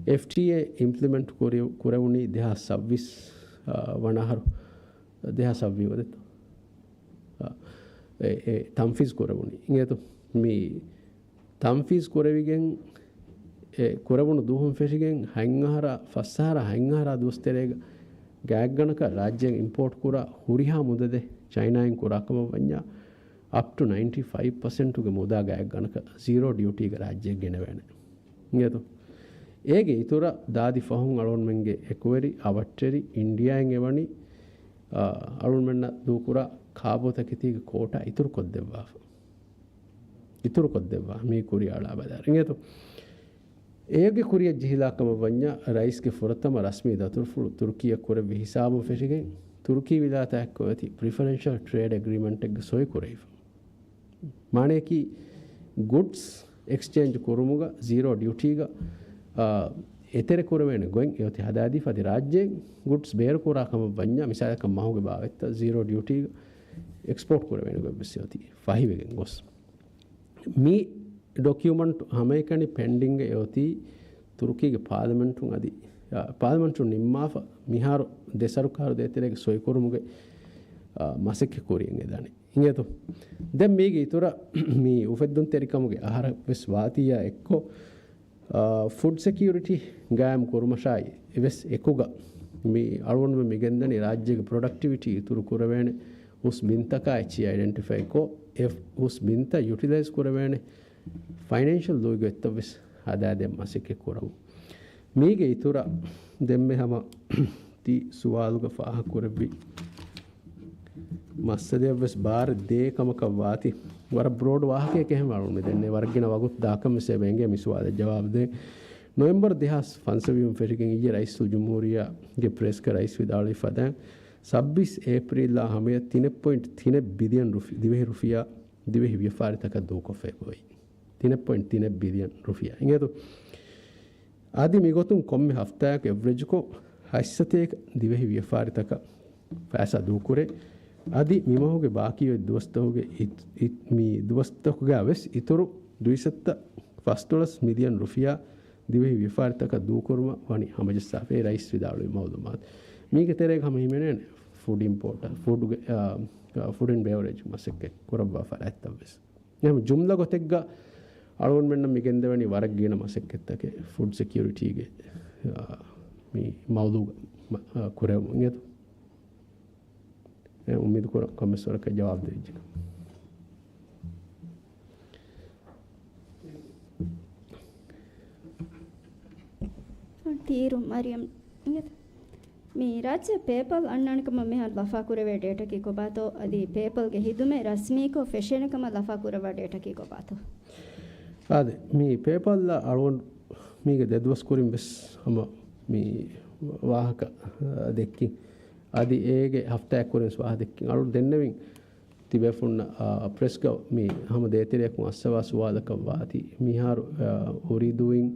އެފްޓީއޭ އިމްޕްލިމެންޓް ކުރި-، ކުރެވުނީ ދެހާސް ސައްބީސް، އާ، ވަނަ އަހަރު، ދެހާސް ސައްބީސް ވަދެތޯ؟ އާ، އެ، އެ، ތަންފީޒް ކުރެވުނީ. އިނގޭތޯ؟ މި ތަންފީޒު ކުރެވިގެން، އެ ކުރެވުނު ދުވަހުން ފެށިގެން ހަތް އަހަރާ، ފަސް އަހަރާ، ހަތް އަހަރާ ދުވަސް ތެރޭގަ ގާތްގަނޑަކަށް ރާއްޖޭގަ އިމްޕޯޓް ކުރާ ހުރިހާ މުދަލެއް ޗައިނާއިން ކުރާ ކަމަށް ވަންޏާ، އަޕް ޓު ނައިންޓީ ފައިވް ޕަސެންޓުގެ މުދާ ގާތްގަނޑަކަށް ޒީރޯ ޑިއުޓީގަ ރާއްޖެ ގެނެވޭނެ. އިނގޭތޯ؟ އޭގެ އިތުރަށް ދާދި ފަހުން އަޅުގަނޑުމެންގެ އެކުވެރި އަވަށްޓެރި އިންޑިއާއިން އެވަނީ، އަ، އަޅުގަނޑުމެންނަށް ދޫކުރާ ކާބޯތަކެތީގެ ކޯޓާ އިތުރުކޮށްދެއްވާފަ. އިތުރުކޮށްދެއްވާ މީ ކުރިއަޅާ ބަލާ. އިނގޭތޯ؟ އޭގެ ކުރިއަށް ޖެހިލާ ކަމަށް ވަންޏާ، ރައީސްގެ ފުރަތަމަ ރަސްމީ ދަތުރުފުޅު ތުރުކީއަށް ކުރެއްވި ހިސާބުން ފެށިގެން، ތުރުކީ ވިލާތާއެއްކޮށް އޮތީ ޕްރިފަރެންޝަލް ޓްރޭޑް އެގްރީމަންޓެއްގެ ސޮއި ކުރެވިފަ. މާނަޔަކީ، ގުޑްސް އެކްސްޗޭންޖް ކުރުމުގަ ޒީރޯ ޑިއުޓީގަ، އާ، އެތެރެ ކުރެވޭނެ ގޮތް އެއޮތީ ހަދާދީފަ. އަދި ރާއްޖޭން ގުޑްސް ބޭރުކުރާ ކަމަށް ވަންޏާ، މިސާލަކަށް މަހުގެ ބާވަތްތައް ޒީރޯ ޑިއުޓީގަ އެކްސްޕޯޓް ކުރެވޭނެ ގޮތް ވެސް އެއޮތީ ފަހިވެގެން ގޮސް. މި ޑޮކިއުމަންޓު ހަމައެކަނި ޕެންޑިންގ އެއޮތީ ތުރުކީގެ ޕާލަމެންޓުން އަދި، އާ، ޕާލަމެންޓުން ނިންމާފަ މިހާރު ދެ ސަރުކާރު ދޭތެރޭގެ ސޮއިކުރުމުގެ، އާ، މަސައްކަތް ކުރިއަށް އެދާނެ. އިނގޭތޯ؟ ދެން މީގެ އިތުރަށް މި އުފެއްދުންތެރިކަމުގެ އަހަރަށް ވެސް ވާތީއާ އެއްކޮށް، އާ، ފުޑް ސެކިއުރިޓީ ގާއިމް ކުރުމަށާއި ވެސް އެކުގަ މި އަޅުގަނޑުމެން މި ގެންދަނީ ރާއްޖޭގެ ޕްރޮޑަކްޓިވިޓީ އިތުރު ކުރެވޭނެ ހުސް ބިންތަކާ އެއްޗިހި އައިޑެންޓިފައި ކޮށް، އެ ހުސް ބިންތައް ޔުޓިލައިޒް ކުރެވޭނެ ފައިނޭންޝަލް ލުއިގޮތްތައް ވެސް ހަދާދޭން މަސައްކަތް ކުރަމު. މީގެ އިތުރަށް ދެންމެ ހަމަ ތި ސުވާލުގަ ފާހަގަކުރެއްވި މައްސަލައަށް ވެސް ބާރެއް ދޭ ކަމަކަށް ވާތީ، ވަރަށް ބްރޯޑް ވާހަކައެއް އެހެން ވާނު މި ދެންނެވި. ވަރަށް ގިނަ ވަގުތު ދާކަން ވެސް އެބަ އެނގޭ މި ސުވާލަށް ޖަވާބު ދޭން. ނޮވެމްބަރު ދެހާސް ފަންސަވީހުން ފެށިގެން އިއްޔެ ރައީސުލް ޖުމްހޫރިއްޔާގެ ޕްރެސްގަ ރައީސް ވިދާޅުވި ފަދައިން، ސައްބީސް އޭޕްރީލްއާ ހަމަޔަށް ތިނެއް ޕޮއިންޓް ތިނެއް ބިލިއަން ރުފި-، ދިވެހި ރުފިޔާ ދިވެހި ވިޔަފާރިތަކަށް ދޫކޮށްފައި އޮތް. ތިނެއް ޕޮއިންޓް ތިނެއް ބިލިއަން ރުފިޔާ. އިނގޭތޯ؟ އަދި މިގޮތުން ކޮންމެ ހަފްތާއަކު އެވްރެޖްކޮށް ހަތްސަތޭކަ ދިވެހި ވިޔަފާރިތަކަށް ފައިސާ ދޫކުރޭ. އަދި މިމަހުގެ ބާކީ އޮތް ދުވަސްތަކުގެ އިތް-، އިތް-، މި ދުވަސްތަކުގަ ވެސް އިތުރު ދުއިސައްތަ ފަސްދޮޅަސް މިލިއަން ރުފިޔާ ދިވެހި ވިޔަފާރިތަކަށް ދޫކުރުމަށް ވަނީ ހަމަޖައްސާފައި ރައީސް ވިދާޅުވި މައުލޫމާތު. މީގެ ތެރޭގަ ހަމަ ހިމެނޭނެ ފުޑް އިމްޕޯޓަ-، ފުޑުގެ، އާ، އާ، ފުޑް އެންޑް ބެވަރޭޖް މަސައްކަތް ކުރައްވާ ފަރާތްތައް ވެސް. އެހެން ޖުމްލަ ގޮތެއްގަ އަޅުގަނޑުމެންނަށް މި ގެންދެވެނީ ވަރަށް ގިނަ މަސައްކަތްތަކެއް ފުޑް ސެކިއުރިޓީގެ، އާ، މި މައުލޫގަ މަ-، އާ، ކުރެވުމުން އެދު. އެ އުއްމީދު ކުރަން ކޮންމެސް ވަރަކަށް ޖަވާބު ދެވިއްޖެ. ތީރު މަރިޔަމް އިނގޭތަ؟ މި ރާއްޖެ ޕޭޕަލް އަންނާނެ ކަމަށް މިހާރު ލަފާ ކުރެވޭ ޑޭޓަކީ ކޮބާތޯ؟ އަދި ޕޭޕަލްގެ ހިދުމަތް ރަސްމީކޮށް ފެށޭނެ ކަމަށް ލަފާ ކުރައްވާ ޑޭޓަކީ ކޮބާތޯ؟ އާދެ، މި ޕޭޕަލްއަށް އަޅުގަނޑު މީގެ ދެ ދުވަސް ކުރިން ވެސް ހަމަ މި ވާހަކަ، އާ، ދެއްކިން. އަދި އޭގެ ހަފްތާއެއް ކުރިން ވެސް ވާހަކަ ދެއްކިން. އަޅުގަނޑު ދެންނެވިން ތިބޭފުންނަށް، އާ، ޕްރެސްގަ މި ހަމަ ދޭތެރެއަކުން އައްސަވާ ސުވާލަކަށް ވާތީ، މިހާރު، އާ، އުރީދޫއިން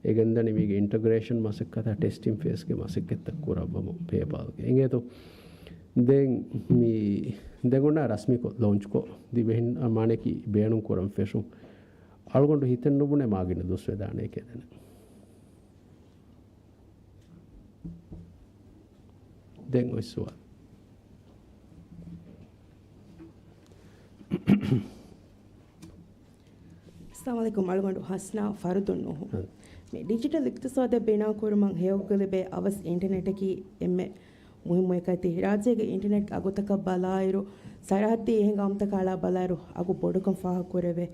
އެ ގެންދަނީ މީގެ އިންޓަގްރޭޝަން މަސައްކަތާ ޓެސްޓިން ފޭސްގެ މަސައްކަތްތައް ކުރައްވަމު ޕޭޕަލްގެ. އިނގޭތޯ؟ ދެން މި ދެން އޮންނަ ރަސްމީކޮށް ލޯންޗްކޮށް ދިވެހިން މާނައަކީ ބޭނުން ކުރަން ފެށުން. އަޅުގަނޑު ހިތެއް ނުބުނޭ މާގިނަ ދުވަސް ވެދާނެ ކެދެނެ. ދެން އޮތް ސުވާލު. އައްސަލާމު ޢަލައިކުމް. އަޅުގަނޑު ހަސްނާ ފަރުދުން ނޫހު. ހަ. މި ޑިޖިޓަލް އިޤްތިޞާދެއް ބިނާކުރުމަށް ހެޔޮކޮށްލިބޭ އަވަސް އިންޓަނެޓަކީ އެންމެ މުހިއްމު އެކައްޗެއް. ރާއްޖޭގެ އިންޓަނެޓްގެ އަގުތަކަށް ބަލާއިރު، ސަރަހައްދީ އެހެން ގައުމުތަކާ އަޅާ ބަލާއިރު، އަގު ބޮޑުކަން ފާހަގަކުރެވޭ.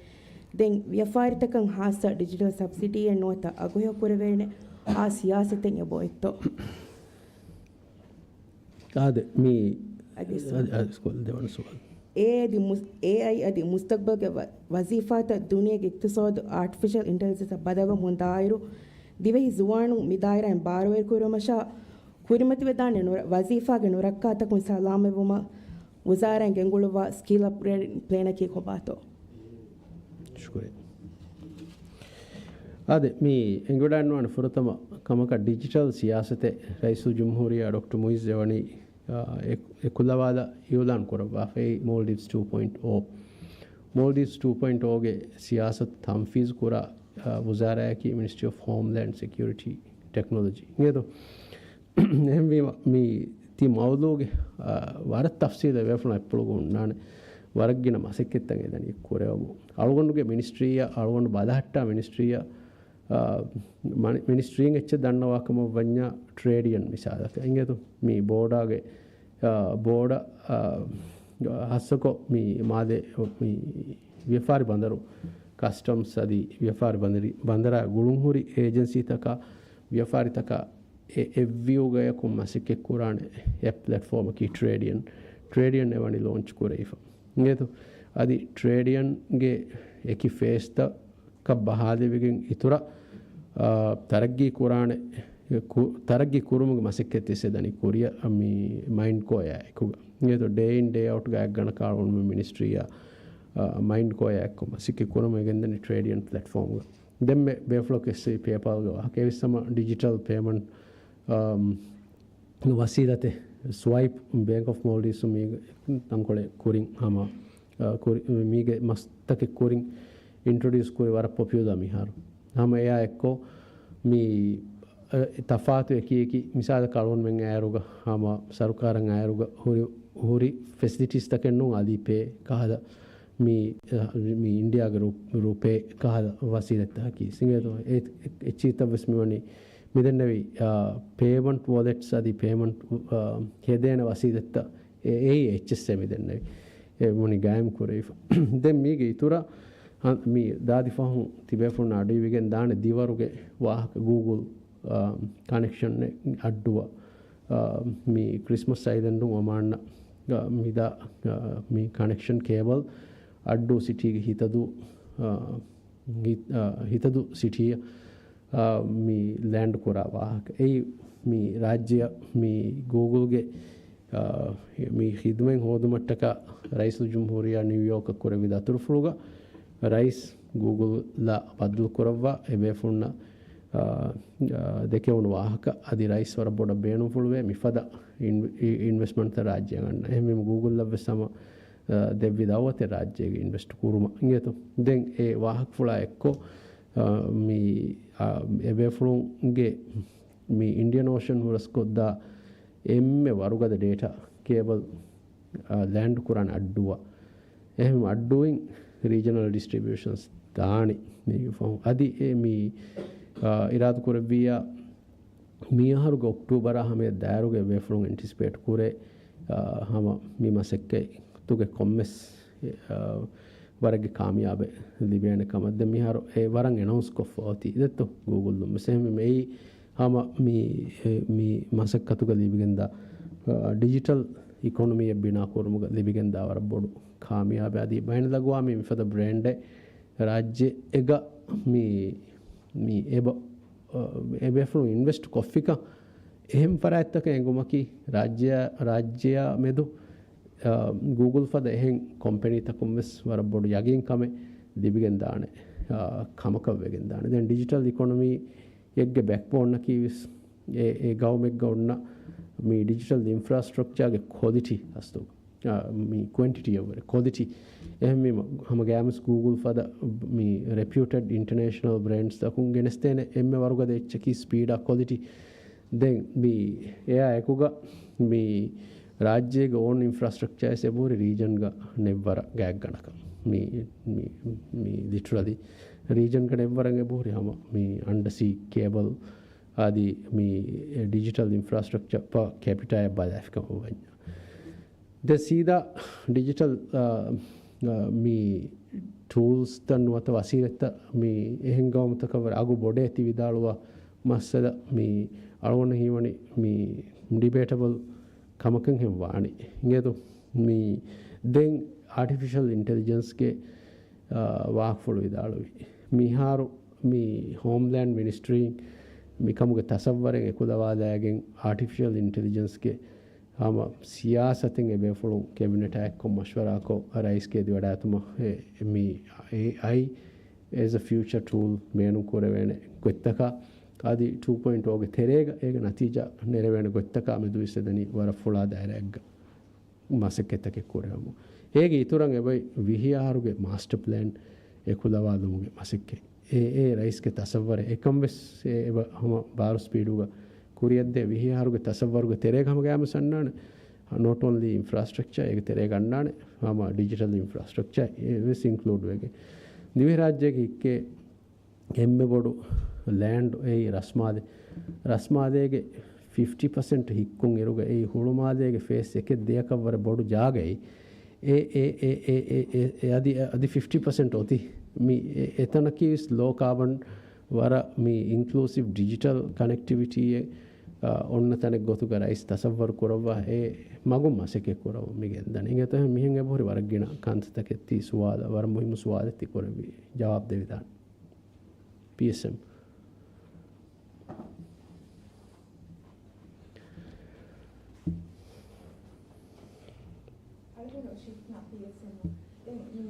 ދެން ވިޔަފާރިތަކަށް ހާއްސަ ޑިޖިޓަލް ސަބްސިޑީއެއް ނުވަތަ އަގު ހެޔޮކުރެވޭނެ އާ ސިޔާސަތެއް އެބައޮތްތޯ؟ އާދެ، މި އަދި ސު- އަދި، އަދި ސްކޫލް ދެވަނަ ސުވާލު. އޭ އަދި މުސް-، އޭއައި އަދި މުސްތަޤްބަލްގެ ވަ-، ވަޒީފާތައް ދުނިޔޭގެ އިޤްތިޞާދު އާޓިފިޝަލް އިންޓެލިޖެންސަށް ބަދަލުވަމުން ދާއިރު، ދިވެހި ޒުވާނުން މި ދާއިރާއިން ބާރުވެރިކުރުމަށާ ކުރިމަތިވެދާނެ ނުރ-، ވަޒީފާގެ ނުރައްކާތަކުން ސަލާމަތްވުމަށް ވުޒާރާއިން ގެންގުޅުއްވާ ސްކިލް އަޕްގްރޭޑިން ޕްލޭނަކީ ކޮބާތޯ؟ ޝުކުރިއްޔާ. އާދެ، މި އެނގިވަޑައިގަންނަވާނެ ފުރަތަމަ ކަމަކަށް ޑިޖިޓަލް ސިޔާސަތެއް ރައީސުލްޖުމްހޫރިއްޔާ ޑޮކްޓަރ މުއިއްޒު އެވަނީ، އާ، އެ-، އެކުލަވާލަށް އިއުލާން ކުރައްވާފައި މޯލްޑިވްސް ޓޫ ޕޮއިންޓް އޯ. މޯލްޑިވްސް ޓޫ ޕޮއިންޓް އޯގެ ސިޔާސަތު ތަންފީޒު ކުރާ، އާ، ވުޒާރާއަކީ މިނިސްޓްރީ އޮފް ހޯމްލޭންޑް ސެކިއުރިޓީ ޓެކްނޮލޮޖީ. އިނގޭތޯ؟ އެހެންވީމަ، މި ތި މައުޟޫގެ، އާ، ވަރަށް ތަފްސީލެއް ބޭފުޅުން އެއްޕުޅުގަ ހުންނާނެ. ވަރަށް ގިނަ މަސައްކަތްތައް އެދަނީ ކުރެވެމުން. އަޅުގަނޑުގެ މިނިސްޓްރީއަށް، އަޅުގަނޑު ބަލަހައްޓާ މިނިސްޓްރީއަށް، އާ، މަނި-، މިނިސްޓްރީން އެއްޗެއް ދަންނަވާ ކަމަށް ވަންޏާ ޓްރޭޑިއަން މިސާލަކަށް އިނގޭތޯ. މި ބޯޑާގެ، އާ، ބޯޑަ، އާ، ހައްސަކޮށް މި މާލެ، މި ވިޔަފާރި ބަނދަރު، ކަސްޓަމްސް އަދި ވިޔަފާރި ބަނދަރި، ބަނދަރާ ގުޅުންހުރި އޭޖެންސީތަކާ ވިޔަފާރިތަކާ އެ އެއްވިއުގަޔަކުން މަސައްކަތްކުރާނެ އެޕް ޕްލެޓްފޯމަކީ ޓްރޭޑިއަން. ޓްރޭޑިއަން އެވަނީ ލޯންޗް ކުރެވިފަ. އިނގޭތޯ؟ އަދި ޓްރޭޑިއަންގެ އެކި ފޭސްތަކަށް ބަހާލެވިގެން އިތުރަށް، އާ، ތަރައްގީ ކުރާނެ، ކު-، ތަރައްގީ ކުރުމުގެ މަސައްކަތް ތި އެދަނީ ކުރިއަށް މި މައިންޑްކޯއާ އެކުގަ. އިނގޭތޯ؟ ޑޭ އިން ޑޭ އައުޓްގަ އަތްގަނޑަކަށް އަޅުގަނޑުމެން މިނިސްޓްރީއާ، އާ، މައިންޑްކޯއާ އެއްކޮށް މަސައްކަތް ކުރަމުން އެ ގެންދަނީ ޓްރޭޑިއަން ޕްލެޓްފޯމްގަ. ދެންމެ ބޭފުޅަކު އެއްސެވި ޕޭޕާލްގެ ވާހަކަ. އެވެސް ހަމަ ޑިޖިޓަލް ޕޭމަންޓް، އާ، ވަސީލަތެއް. ސްވައިޕް، ބޭންކް އޮފް މޯލްޑިވްސް މީގެ ތަންކޮޅެއް ކުރިން ހަމަ، އާ، ކުރި-، މީގެ މަސްތަކެއް ކުރިން އިންޓްރޮޑިއުސް ކުރި ވަރަށް ޕޮޕިއުލާ މިހާރު. ހަމަ އެއާ އެއްކޮށް މި، އަ، ތަފާތު އެކި އެކި މިސާލަކަށް އަޅުގަނޑުމެން އައިރުގަ ހަމަ ސަރުކާރަށް އައިރުގަ ހުރި، ހުރި ފެސިލިޓީސްތަކެއް ނޫން އަލީ ޕޭ ކަހަލަ މި، އަ، މި އިންޑިއާގެ ރު-، ރުޕޭ ކަހަލަ ވަސީލަތްތަކަކީ. އިނގޭތޯ؟ އެ، އެ، އެއްޗިހިތައް ވެސް މިވަނީ މިދެންނެވި، އާ، ޕޭމަންޓް ވޮލެޓްސް އަދި ޕޭމަންޓް، އާ، ހެދޭނެ ވަސީލަތްތައް އެ، އެއީ އެއްޗްއެސްއޭ މިދެންނެވި. އެ މުނި ގާއިމް ކުރެވިފަ. ދެން މީގެ އިތުރަށް ހަ-، މި ދާދި ފަހުން ތިބޭފުޅުން އަޑުއިވިގެން ދާނެ ދިވަރުގެ ވާހަކަ ގޫގުލް، އާ، ކަނެކްޝަން އައްޑުވަ. އާ، މި ކްރިސްމަސް އައިލެންޑުން އޮމާންއަށް، އާ، މިދާ، އާ، މި ކަނެކްޝަން ކޭބަލް އައްޑޫ ސިޓީގެ ހިތަދޫ، އާ، ހި-، އާ، ހިތަދޫ ސިޓީއަށް، އާ، މި ލޭންޑް ކުރާ ވާހަކަ. އެއީ މި ރާއްޖެއަށް މި ގޫގުލްގެ، އާ، މި ޚިދުމަތް ހޯދުމަށްޓަކާ ރައީސުލްޖުމްހޫރިއްޔާ ނިއުޔޯކަށް ކުރެއްވި ދަތުރުފުޅުގަ ރައީސް ގޫގުލްއާ ބައްދަލުކުރައްވާ އެބޭފުޅުންނަށް، އާ، އާ، ދެކެވުނު ވާހަކަ އަދި ރައީސް ވަރަށް ބޮޑަށް ބޭނުންފުޅުވޭ މިފަދަ އިން-، އި-، އިންވެސްޓްމަންޓްތައް ރާއްޖެއަށް ގަންނަ. އެހެންވީމަ ގޫގުލްއަށްވެސް ހަމަ، އާ، ދެއްވި ދައުވަތެއް ރާއްޖޭގެ އިންވެސްޓް ކުރުމަށް އިނގޭތޯ. ދެން އެ ވާހަކަފުޅާ އެއްކޮށް، އާ، މި، އާ، އެބޭފުޅުންގެ މި އިންޑިއަން އޯޝަން ހުރަސްކޮށްދާ އެންމެ ވަރުގަދަ ޑޭޓާ ކޭބަލް، އާ، ލޭންޑް ކުރާނެ އައްޑުވަ. އެހެން އައްޑޫއިން ރީޖަނަލް ޑިސްޓްރިބިއުޝަންސް ދާނެ މީގެ ފަހުން. އަދި އެ މި، އާ، އިރާދަ ކުރެއްވިއްޔާ މި އަހަރުގެ އޮކްޓޫބަރާ ހަމަޔަށް ދާއިރުގެ ބޭފުޅުން އެންޓިސިޕޭޓް ކުރޭ، އާ، ހަމަ މި މަސައްކަތްތުގެ ކޮންމެސް، އާ، ވަރަށްގެ ކާމިޔާބެއް ލިބޭނެ ކަމަށް. ދެން މިހާރު އެ ވަރަށް އެނައުންސް ކޮށްފަ އޮތީ ދެއްތޯ ގޫގުލް ދުން މިސެހެމެ އެއީ ހަމަ މި، އެ، މި މަސައްކަތުގަ ލިބިގެންދާ، އާ، ޑިޖިޓަލް އިކޮނޮމީއެއް ބިނާ ކުރުމުގަ ލިބިގެންދާ ވަރަށް ބޮޑު ކާމިޔާބެއް. އަދި ބައިނަލްއަގުވާމީ މިފަދަ ބްރޭންޑެއް ރާއްޖެއެއްގަ މި، މި އެބަ-، އާ، އެބޭފުޅުން އިންވެސްޓް ކޮށްފިކަން އެހެން ފަރާތްތަކެއް އެނގުމަކީ ރާއްޖެއާ، ރާއްޖެއާ މެދު، އާ، ގޫގުލް ފަދަ އެހެން ކޮމްޕެނީތަކުން ވެސް ވަރަށް ބޮޑު ޔަގީންކަމެއް ލިބިގެންދާނެ، އާ، ކަމަކަށް ވެގެންދާނެ. ދެން ޑިޖިޓަލް އިކޮނޮމީ އެއްގެ ބެކްބޯނަކީ ވެސް އެ، އެ ގައުމެއްގަ އޮންނަ މި ޑިޖިޓަލް އިންފްރާސްޓްރަކްޗާގެ ކޮލިޓީ ހަސްތު، އާ، މި ކުއެންޓިޓީ އެއްވުރެ ކޮލިޓީ. އެހެންވީމަ ހަމަ ގައިމުވެސް ގޫގުލް ފަދަ މި ރެޕިއުޓެޑް އިންޓަނޭޝަނަލް ބްރޭންޑްސްތަކުން ގެނެސްދޭނެ އެންމެ ވަރުގަދަ އެއްޗަކީ ސްޕީޑާ ކޮލިޓީ. ދެން މި އެއާ އެކުގަ މި ރާއްޖޭގެ އޯން އިންފްރާސްޓްރަކްޗާވެސް އެބަހުރި ރީޖަންގަ ނެއްވަރަށް ގާތްގަނޑަކަށް. މި، މި، މި ލިޓްރަލީ ރީޖަންގަ ނެއްވަރަށް އެބަހުރި ހަމަ މި އަންޑަސީ ކޭބަލް އަދި މި ޑިޖިޓަލް އިންފްރާސްޓްރަކްޗަރ ޕަ ކެޕިޓާއަށް ބަލާފިކަމަށް ވަންޏާ. ދެން ސީދާ ޑިޖިޓަލް، އާ، އާ، މި ޓޫލްސްތައް ނުވަތަ ވަސީލަތްތައް މި އެހެން ގައުމުތަކަށް ވަރަށް އަގު ބޮޑޭ ތި ވިދާޅުވާ މައްސަލަ މި އަޅުގަނޑަށް ހީވަނީ މި ޑިބޭޓަބަލް ކަމަކަށް ހެން ވާނީ. އިނގޭތޯ؟ މި ދެން އާޓިފިޝަލް އިންޓެލިޖެންސްގެ، އާ، ވާހަކަފުޅު ވިދާޅުވި. މިހާރު މި ހޯމްލޭންޑް މިނިސްޓްރީން މިކަމުގެ ތަސައްވަރެއް އެކުލަވާލައިގެން އާޓިފިޝަލް އިންޓެލިޖެންސްގެ ހަމަ ސިޔާސަތެއް އެބޭފުޅުން ކެބިނެޓާ އެއްކޮށް މަޝްވަރާކޮށް ރައީސްގެ ދިވެހިރާއްޖެ މި އޭއައި އޭޒް އަ ފިއުޗަ ޓޫލް ބޭނުން ކުރެވޭނެ ގޮތްތަކާ އަދި ޓޫ ޕޮއިންޓް އޯގެ ތެރޭގަ އޭގެ ނަތީޖާ ނެރެވޭނެ ގޮތްތަކާ މެދު އިސްއެދަނީ ވަރަށް ފުޅާ ދާއިރާއެއްގަ މަސައްކަތްތަކެއް ކުރެވެމުން. އޭގެ އިތުރަށް އެބައި ވިހި އަހަރުގެ މާސްޓަ ޕްލޭން އެކުލަވާލުމުގެ މަސައްކަތް. އެ، އެ ރައީސްގެ ތަސައްވަރެއް އެކަން ވެސް އެ އެބަ ހަމަ ބާރު ސްޕީޑުގަ ކުރިއަށްދޭ ވިހި އަހަރުގެ ތަސައްވަރުގެ ތެރޭގަ ހަމަ ގައިމު ސަންނާނެ. not only infrastructure، އޭގެ ތެރޭގަ އަންނާނެ ހަމަ ޑިޖިޓަލް އިންފްރާސްޓްރަކްޗާ ވެސް އިންކްލޫޑް ވެގެން. ދިވެހިރާއްޖޭގެ ހިއްކޭ އެންމެ ބޮޑު ލޭންޑް އެއީ ރަސްމާލެ. ރަސްމާލޭގެ ފިފްޓީ ޕަސެންޓް ހިއްކުން އިރުގަ އެއީ ހުޅުމާލޭގެ ފޭސް އެކެއް ދެއަކަށް ވަރަށް ބޮޑު ޖާގައެއް. އެ، އެ، އެ، އެ، އެ، އެ، އަދި، އަދި ފިފްޓީ ޕަސެންޓް އޮތީ މި އެ، އެތަނަކީ ވެސް ލޯ ކާބަން ވަރަށް މި އިންކްލޫސިވް ޑިޖިޓަލް ކަނެކްޓިވިޓީއެއް، އާ، އޮންނަ ތަނެއް ގޮތުގަ ރައީސް ތަސައްވަރު ކުރައްވާ އެ މަގުން މަސައްކަތް ކުރަމުން މި ގެންދަނީ. އިނގޭތޯ މިހެން އެބަހުރި ވަރަށް ގިނަ ކަންތައްތަކެއް ތީ ސުވާލަށް، ވަރަށް މުހިއްމު ސުވާލެއް ތި ކުރެއްވި ޖަވާބު ދެވިދާނެ. ޕީއެސްއެމް. އަޅުގަނޑު ޝިފްޓް ނާ ޕީއެސްއެމް. ދެން މި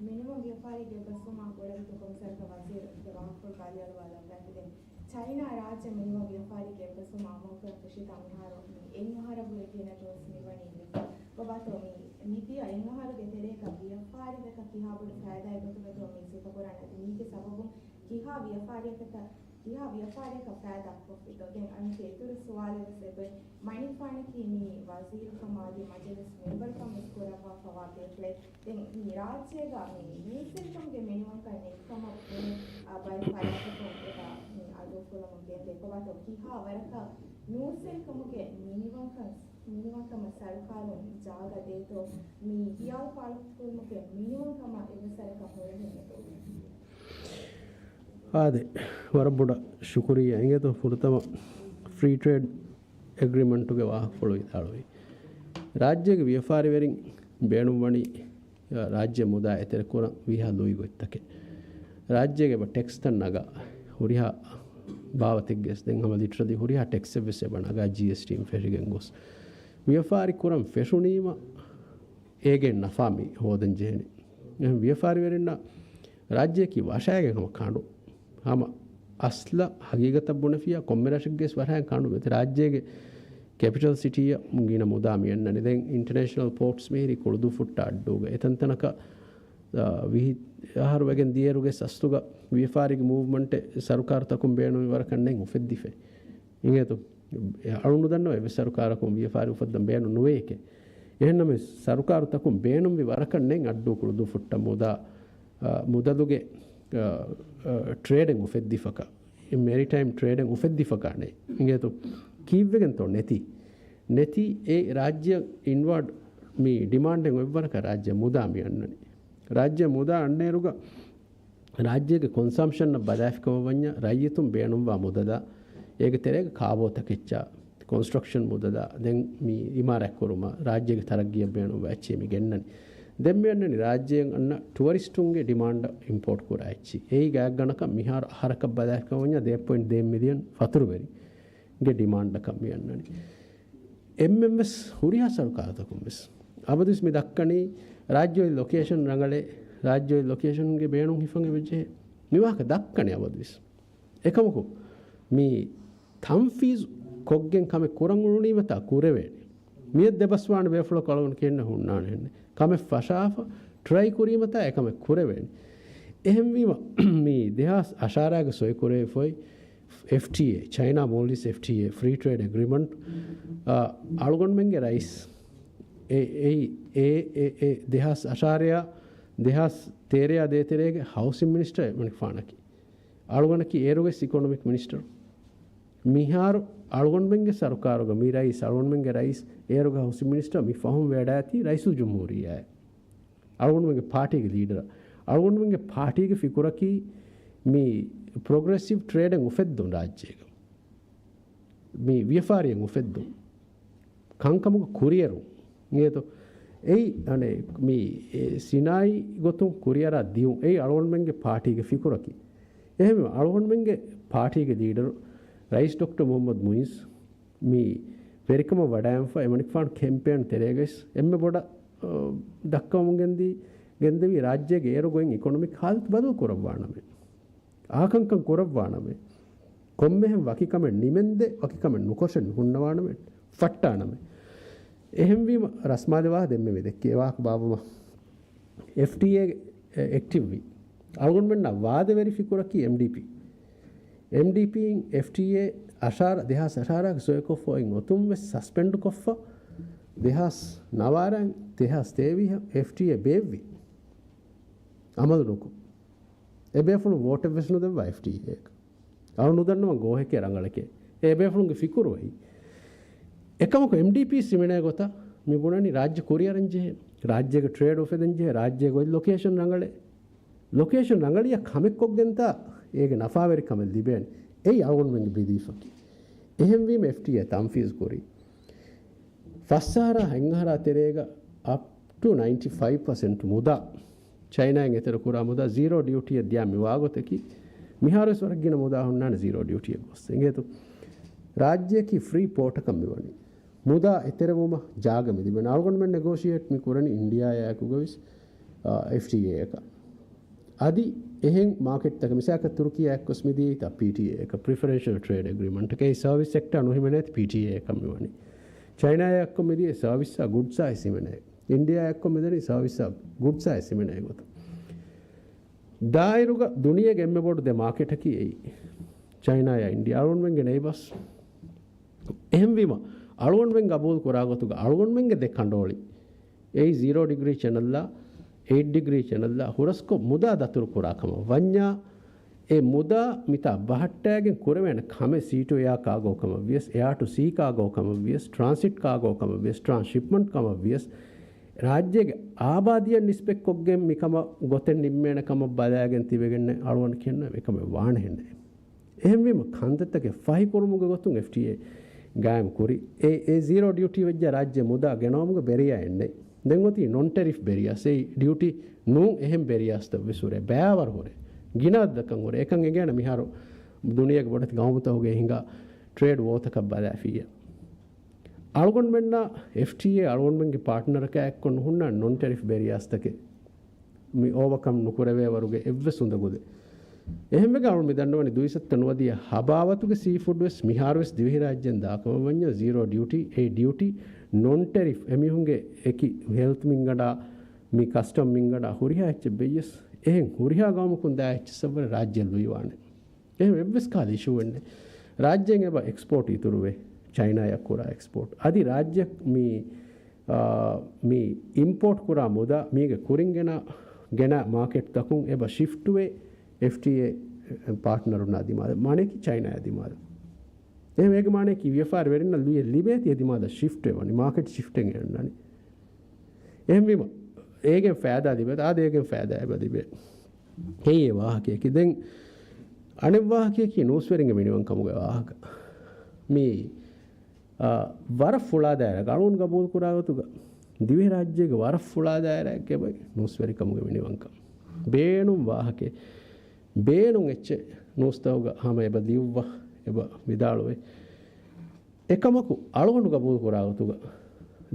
މިނިވަން ވިޔަފާރީގެ އެއްބަސްވުމާ ގުޅޭގޮތުން ކޮންސަލްގެ ވަޒީރުގެ ވާހަކަފުޅު ބަލިއަޅުވާލައްވައިފި. ދެން ޗައިނާ ރާއްޖެ މިނިވަން ވިޔަފާރީގެ އެއްބަސްވުމާ އަމަލުކުރަން ފެށި ތަންމިހާރު މި އެއް އަހަރަށް ވުރެ ގިނަ ޑޯސް މިވަނީ ލިބި. ކޮބާތޯ މި މިދިޔަ އެއް އަހަރުގެ ތެރޭގަ ވިޔަފާރިވެފަ ކިހާ ބޮޑު ފައިދާއެއް ގޮތުގަތޯ މި ސިފަކުރަން؟ އަދި މީގެ ސަބަބުން ކިހާ ވިޔަފާރިއަކަށް، ކިހާ ވިޔަފާރިއަކަށް ފައިދާ ކޮށްފިތޯ؟ ދެން އަނެކޭ އިތުރު ސުވާލެއް ވެސް އެބައޮތް. މަނިކުފާނަކީ މި ވަޒީރުކަމާ އަދި މަޖިލިސް މެމްބަރުކަން ވެސް ކުރައްވާފަވާ ބޭފުޅެއް. ދެން މި ރާއްޖޭގަ މި ނޫސްވެރިކަމުގެ މިނިވަންކަން ނެތްކަމަށް ވުރެ އާ ބައެއް ފަރާތްތަކުން އެބަ މި އަޑުއުފުލަމުން ގެންދޭ. ކޮބާތޯ ކިހާ ވަރަކަށް ނޫސްވެރިކަމުގެ މިނިވަންކަން، މިނިވަންކަމަށް ސަރުކާރުން ޖާގަ ދޭތޯ؟ މި ހިޔާލު ފާޅުކުރުމުގެ މިނިވަންކަމަށް އެއްވެސް ވަރަކަށް ހުރެހެއް ނެތޯ؟ އާދެ، ވަރަށް ބޮޑަށް ޝުކުރިއްޔާ. އިނގޭތޯ ފުރަތަމަ ފްރީ ޓްރޭޑް އެގްރިމަންޓުގެ ވާހަކަފުޅު ވިދާޅުވީ. ރާއްޖޭގެ ވިޔަފާރިވެރިން ބޭނުންވަނީ، ރާއްޖެ މުދާ އެތެރެކުރަން ވީހާ ލުއި ގޮތްތަކެއް. ރާއްޖޭގެ އެބަ ޓެކްސްތައް ނަގާ ހުރިހާ ބާވަތެއްގެ ވެސް ދެން ހަމަ ލިޓްރަލީ ހުރިހާ ޓެކްސެއް ވެސް އެބަ ނަގާ ޖީއެސްޓީން ފެށިގެން ގޮސް. ވިޔަފާރި ކުރަން ފެށުނީމަ އޭގެ ނަފާ މި ހޯދަން ޖެހެނީ. އެހެން ވިޔަފާރިވެރިންނަށް ރާއްޖެއަކީ ވަށާގެން ހަމަ ކަނޑު. ހަމަ އަސްލަށް ހަގީގަތަށް ބުނެފިއްޔާ ކޮންމެ ރަށެއްގެ ވަށާގެން ކަނޑު މިއޮތީ. ރާއްޖޭގެ ކެޕިޓަލް ސިޓީއަށް ގިނަ މުދާ މިއަންނަނީ. ދެން އިންޓަރނޭޝަނަލް ޕޯޓްސް މިހިރީ ކުޅުދުއްފުއްޓާ އައްޑޫގަ. އެތަންތަނަކަށް، އާ، ވިހި އަހަރު ވެގެން ދިޔައިރުގެ ސަސްތުގަ ވިޔަފާރިގެ މޫވްމަންޓެއް ސަރުކާރުތަކުން ބޭނުމި ވަރަކަށް ނެތް އުފެއްދިފައި. އިނގޭތޯ؟ އަޅުން ނުދަންނަވަ އެއްވެސް ސަރުކާރަކުން ވިޔަފާރި އުފައްދަން ބޭނުން ނުވޭކޭ. އެހެންނަމަވެސް ސަރުކާރުތަކުން ބޭނުންވި ވަރަކަށް ނެތް އައްޑޫ ކުޅުދުއްފުއްޓަށް މުދާ، އާ، މުދަލުގެ، އާ، އާ، ޓްރޭޑެއް އުފެއްދިފަކަ، މެރިޓައިމް ޓްރޭޑެއް އުފެއްދިފަކާ ނެތް. އިނގޭތޯ؟ ކީއްވެގެންތޯ ނެތީ؟ ނެތީ އެ ރާއްޖެއަށް އިންވާޑް މި ޑިމާންޑެއް އޮތްވަރަކަށް ރާއްޖެ މުދާ މި އަންނަނީ. ރާއްޖެ މުދާ އަންނައިރުގަ ރާއްޖޭގެ ކޮންސަމްޝަންއަށް ބަލާފިކަމަށް ވަންޏާ، ރައްޔިތުން ބޭނުންވާ މުދަލާ، އޭގެ ތެރޭގަ ކާބޯތަކެއްޗާ، ކޮންސްޓްރަކްޝަން މުދަލާ، ދެން މި އިމާރާތް ކުރުމާ، ރާއްޖޭގެ ތަރައްގީއަށް ބޭނުންވާ އެއްޗެއް މި ގެންނަނީ. ދެން މި އަންނަނީ ރާއްޖޭގަ އަންނަ ޓުއަރިސްޓުންގެ ޑިމާންޑަށް އިމްޕޯޓް ކުރާ އެއްޗެއް. އެއީ ގާތްގަނޑަކަށް މިހާރު އަހަރަކަށް ބަލާފިކަމަށް ވަންޏާ ދެ ޕޮއިންޓް ދެ މިލިއަން ފަތުރުވެރިންގެ ޑިމާންޑަކަށް މި އަންނަނީ. އެންމެން ވެސް ހުރިހާ ސަރުކާރުތަކުން ވެސް އަބަދުވެސް މި ދައްކަނީ ރާއްޖެ އޮތް ލޮކޭޝަން ރަނގަޅޭ، ރާއްޖެ އޮތް ލޮކޭޝަންގެ ބޭނުން ހިފަން އެބަޖެހޭ. މި ވާހަކަ ދައްކަނީ އަބަދުވެސް. އެކަމަކު، މި ތަންފީޒު ކޮށްގެން ކަމެއް ކުރަން އުޅުނީމަތާ ކުރެވޭނެ. މިއަށް ދެބަސްވާނެ ބޭފުޅަކު އަޅުގަނޑު ކިހިނެއް ހުންނާނެ ހެންނެއް. ކަމެއް ފަށާފަ، ޓްރައި ކުރީމަތާ އެކަމެއް ކުރެވޭނެ. އެހެންވީމަ، މި ދެހާސް އަށާރައިގަ ސޮއިކުރެވިފައި އެފްޓީއޭ، ޗައިނާ މޯލްޑިވްސް އެފްޓީއޭ، ފްރީ ޓްރޭޑް އެގްރިމަންޓް، އަ، އަޅުގަނޑުމެންގެ ރައީސް، އެ، އެ، އެ، އެ، އެ، ދެހާސް އަށާރައާ، ދެހާސް ތޭރައާ ދޭތެރޭގެ ހައުސިން މިނިސްޓަރ އެމަނިކުފާނަކީ. އަޅުގަނޑަކީ އޭރުވެސް އިކޮނޮމިކް މިނިސްޓަރ. މިހާރު އަޅުގަނޑުމެންގެ ސަރުކާރުގަ މި ރައީސް، އަޅުގަނޑުމެންގެ ރައީސް އޭރުގެ ހައުސިން މިނިސްޓަރ މި ފަހުން ވެޑާއިތީ ރައީސުލްޖުމްހޫރިއްޔާއެއް. އަޅުގަނޑުމެންގެ ޕާޓީގެ ލީޑަރ. އަޅުގަނޑުމެންގެ ޕާޓީގެ ފިކުރަކީ މި ޕްރޮގްރެސިވް ޓްރޭޑެއް އުފެއްދުން ރާއްޖޭގަ. މި ވިޔަފާރިއެއް އުފެއްދުން. ކަންކަމުގެ ކުރިއެރުން. އިނގޭތޯ؟ އެއީ، އަނެއް، މި، އެ، ސިނާއީ ގޮތުން ކުރިއަރާ ދިޔުން. އެއީ އަޅުގަނޑުމެންގެ ޕާޓީގެ ފިކުރަކީ. އެހެންވީމަ، އަޅުގަނޑުމެންގެ ޕާޓީގެ ލީޑަރު ރައީސް ޑޮކްޓަރ މުހައްމަދު މުއިއްޒު މި ވެރިކަމަށް ވަޑައިގެންފަ އެމަނިކުފާނު ކެމްޕޭން ތެރޭގައިސް އެންމެ ބޮޑަށް، އަ، ދައްކަވަމުން ގެންދީ، ގެންދެވީ ރާއްޖޭގެ އޭރު ގޮތް އިކޮނޮމިކް ހާލަތު ބަދަލު ކުރައްވާނަމޭ. އާކަންކަން ކުރައްވާނަމޭ. ކޮންމެހެން ވަކި ކަމެއް ނިމެންދެ، ވަކި ކަމެއް ނުކޮށެއް ނުހުންނަވާނަމޭ. ފައްޓާނަމޭ. އެހެންވީމަ، ރަސްމާލެ ވާހަ ދެންމެ މި ދެއްކި އެ ވާހަކަ ބާއްވަމަ. އެފްޓީއޭ އެކްޓިވްވީ. އަޅުގަނޑުމެންނާ ވާދަވެރި ފިކުރަކީ އެމްޑީޕީ. އެމްޑީޕީއިން އެފްޓީއޭ އަށާރަ، ދެހާސް އަށާރައިގެ ސޮއިކޮށްފަ އޮތް އޮތުން ވެސް ސަސްޕެންޑް ކޮށްފަ، ދެހާސް ނަވާރައިން ދެހާސް ތޭވީހަށް އެފްޓީއޭ ބޭއްވި. އަމަލު ނުކޮށް. އެބޭފުޅުން ވޯޓެއްވެސް ނުދެއްވާ އެފްޓީއޭއަކަށް. އަޅު ނުދަންނަވަން ގޯހެކޭ ރަނގަޅެކޭ. އެ އެބޭފުޅުންގެ ފިކުރު އެއީ. އެކަމަކު އެމްޑީޕީ ހިމެނޭ ގޮތަށް މި ބުނަނީ ރާއްޖެ ކުރިއަރަން ޖެހޭ، ރާއްޖޭގެ ޓްރޭޑް އުފެދެން ޖެހޭ، ރާއްޖޭގެ އޮތް ލޮކޭޝަން ރަނގަޅޭ. ލޮކޭޝަން ރަނގަޅިއަށް ކަމެއްކޮށްގެންތާ އޭގެ ނަފާވެރިކަމެއް ލިބޭނެ. އެއީ އަޅުގަނޑުމެންގެ ބިލީފަކީ. އެހެންވީމަ އެފްޓީއޭ ތަންފީޒު ކުރީ. ފަސް އަހަރާ ހަތް އަހަރާ ތެރޭގަ އަޕް ޓު ނައިންޓީ ފައިވް ޕަސެންޓް މުދާ ޗައިނާއިން އެތެރެ ކުރާ މުދާ ޒީރޯ ޑިއުޓީއަށް ދިޔާ މި ވާގޮތަކީ، މިހާރުވެސް ވަރަށް ގިނަ މުދާ ހުންނާނެ ޒީރޯ ޑިއުޓީއަށް ގޮސް. އިނގޭތޯ؟ ރާއްޖެއަކީ ފްރީ ޕޯޓަކަށް މިވަނީ. މުދާ އެތެރެވުމަށް ޖާގަ މިލިބެނީ. އަޅުގަނޑުމެން ނެގޯޝިއޭޓް މި ކުރަނީ އިންޑިއާއާއެކުގަވެސް، އާ، އެފްޓީއޭއަކަށް. އަދި އެހެން މާކެޓްތަކަށް މިސާލަކަށް ތުރުކީއާ އެއްކޮށް މިދިޔައީތާ ޕީޓީއޭއަކަށް، ޕްރިފަރެންޝަލް ޓްރޭޑް އެގްރިމަންޓަކަށް. އެ ސަރވިސް ސެކްޓާ ނުހިމެނޭތި ޕީޓީއޭއަކަށް މިވަނީ. ޗައިނާއާ އެއްކޮށް މިދިޔަ ސަރވިސްއާ ގުޑްސާ ހިމެނޭ. އިންޑިއާއާ އެއްކޮށް މިދަނީ ސަރވިސްއާ ގުޑްސާ ހިމެނޭ ގޮތަށް. ދާއިރުގަ ދުނިޔޭގެ އެންމެ ބޮޑު ދެ މާކެޓަކީ އެއީ. ޗައިނާއާ އިންޑިއާ އަޅުގަނޑުމެންގެ ނެއިބާސް. އެހެންވީމަ، އަޅުގަނޑުމެން ގަބޫލު ކުރާ ގޮތުގަ އަޅުގަނޑުމެންގެ ދެ ކަނޑޯޅި. އެއީ ޒީރޯ ޑިގްރީ ޗެނަލްއާ، އެއިޓް ޑިގްރީ ޗެނަލްއާ ހުރަސްކޮށް މުދާ ދަތުރު ކުރާ ކަމަށް ވަންޏާ، އެ މުދާ މިތާ ބަހައްޓާގެން ކުރެވޭނެ ކަމެއް ސީ ޓު އެއާ ކާގޯ ކަމަށް ވިޔަސް، އެއާ ޓު ސީ ކާގޯ ކަމަށް ވިޔަސް، ޓްރާންސިޓް ކާގޯ ކަމަށް ވިޔަސް، ޓްރާންސްޝިޕްމަންޓް ކަމަށް ވިޔަސް، ރާއްޖޭގެ އާބާދީއަށް ނިސްބަތްކޮށްގެން މިކަމަށް ގޮތެއް ނިންމޭނެ ކަމަށް ބަލާގެން ތިބެގެން އަޅުގަނޑު ކިޔަން އެކަމެއް ވާނެހެންނެއް. އެހެންވީމަ، ކަންތައްތަކެއް ފަހިކުރުމުގެ ގޮތުން އެފްޓީއޭ ގާއިމް ކުރި. އެ، އެ ޒީރޯ ޑިއުޓީ ވެއްޖާ ރާއްޖެ މުދާ ގެނައުމުގެ ބެރިޔާއެއް ނެތް. ދެން އޮތީ ނޮން ޓެރިފް ބެރިޔާސް. އެއީ ޑިއުޓީ ނޫން އެހެން ބެރިޔާސްތައް ވެސް ހުރޭ. ބައިވަރު ހުރޭ. ގިނަ އަދަދަކަށް ހުރޭ. އެކަން އެނގޭނެ މިހާރު ދުނިޔޭގެ ބޮޑެތި ގައުމުތަކުގެ ހިނގާ ޓްރޭޑް ވޯތަކަށް ބަލާފިއްޔާ. އަޅުގަނޑުމެންނަށް އެފްޓީއޭ އަޅުގަނޑުމެންގެ ޕާޓްނަރަކާ އެއްކޮށް ނުހުންނާނެ ނޮން ޓެރިފް ބެރިޔާސްތަކެއް. މި އޯވަކަމް ނުކުރެވޭވަރުގެ އެއްވެސް އުނދަގުލެއް. އެހެންވެގެން އަޅުން މި ދަންނަވަނީ ދުއިސައްތަ ނުވަދިހަ ހަބާވަތުގެ ސީފުޑް ވެސް މިހާރު ވެސް ދިވެހިރާއްޖޭން ދާކަމަށް ވަންޏާ ޒީރޯ ޑިއުޓީ، އެ ޑިއުޓީ، ނޮން ޓެރިފް، އެމީހުންގެ އެކި ހެލްތް މިންގަނޑާ، މި ކަސްޓަމް މިންގަނޑާ ހުރިހާ އެއްޗެއް ބެއްޔަސް، އެހެން ހުރިހާ ގައުމަކުން ދާ އެއްޗެއްސަށްވުރެ ރާއްޖެ ލުއިވާނެ. އެހެން އެއްވެސް ކަހަލަ އިޝޫއެއް ނެތް. ރާއްޖޭން އެބަ އެކްސްޕޯޓް އިތުރުވޭ، ޗައިނާއަށް ކުރާ އެކްސްޕޯޓް. އަދި ރާއްޖެ މި، އާ، މި އިމްޕޯޓް ކުރާ މުދާ މީގެ ކުރިން ގެނަ، ގެނަ މާކެޓްތަކުން އެބަ ޝިފްޓްވޭ އެފްޓީއޭ ޕާޓްނަރުންނާ ދިމާލަށް، މާނައަކީ ޗައިނާއާ ދިމާލަށް. އެހެން އޭގެ މާނައަކީ ވިޔަފާރި ވެރިންނަށް ލުޔެއް ލިބޭތީ އެ ދިމާލަށް ޝިފްޓް ވެވަނީ، މާކެޓް ޝިފްޓެއް އެ އަންނަނީ. އެހެންވީމަ، އޭގެން ފައިދާ ލިބޭތަ؟ އާދެ، އޭގެން ފައިދާ އެބަ ލިބޭ. އެއީ އެ ވާހަކަޔަކީ. ދެން އަނެއް ވާހަކަޔަކީ ނޫސްވެރިންގެ މިނިވަންކަމުގެ ވާހަކަ. މި، އާ، ވަރަށް ފުޅާ ދާއިރާ، އަޅުން ގަބޫލު ކުރާ ގޮތުގަ ދިވެހިރާއްޖޭގެ ވަރަށް ފުޅާ ދާއިރާއެއްގެ ނޫސްވެރިކަމުގެ މިނިވަންކަން. ބޭނުން ވާހަކަ، ބޭނުން އެއްޗެއް ނޫސްތަކުގަ ހަމަ އެބަ ލިޔުއްވާ، އެބަ ވިދާޅުވޭ. އެކަމަކު އަޅުގަނޑު ގަބޫލު ކުރާ ގޮތުގަ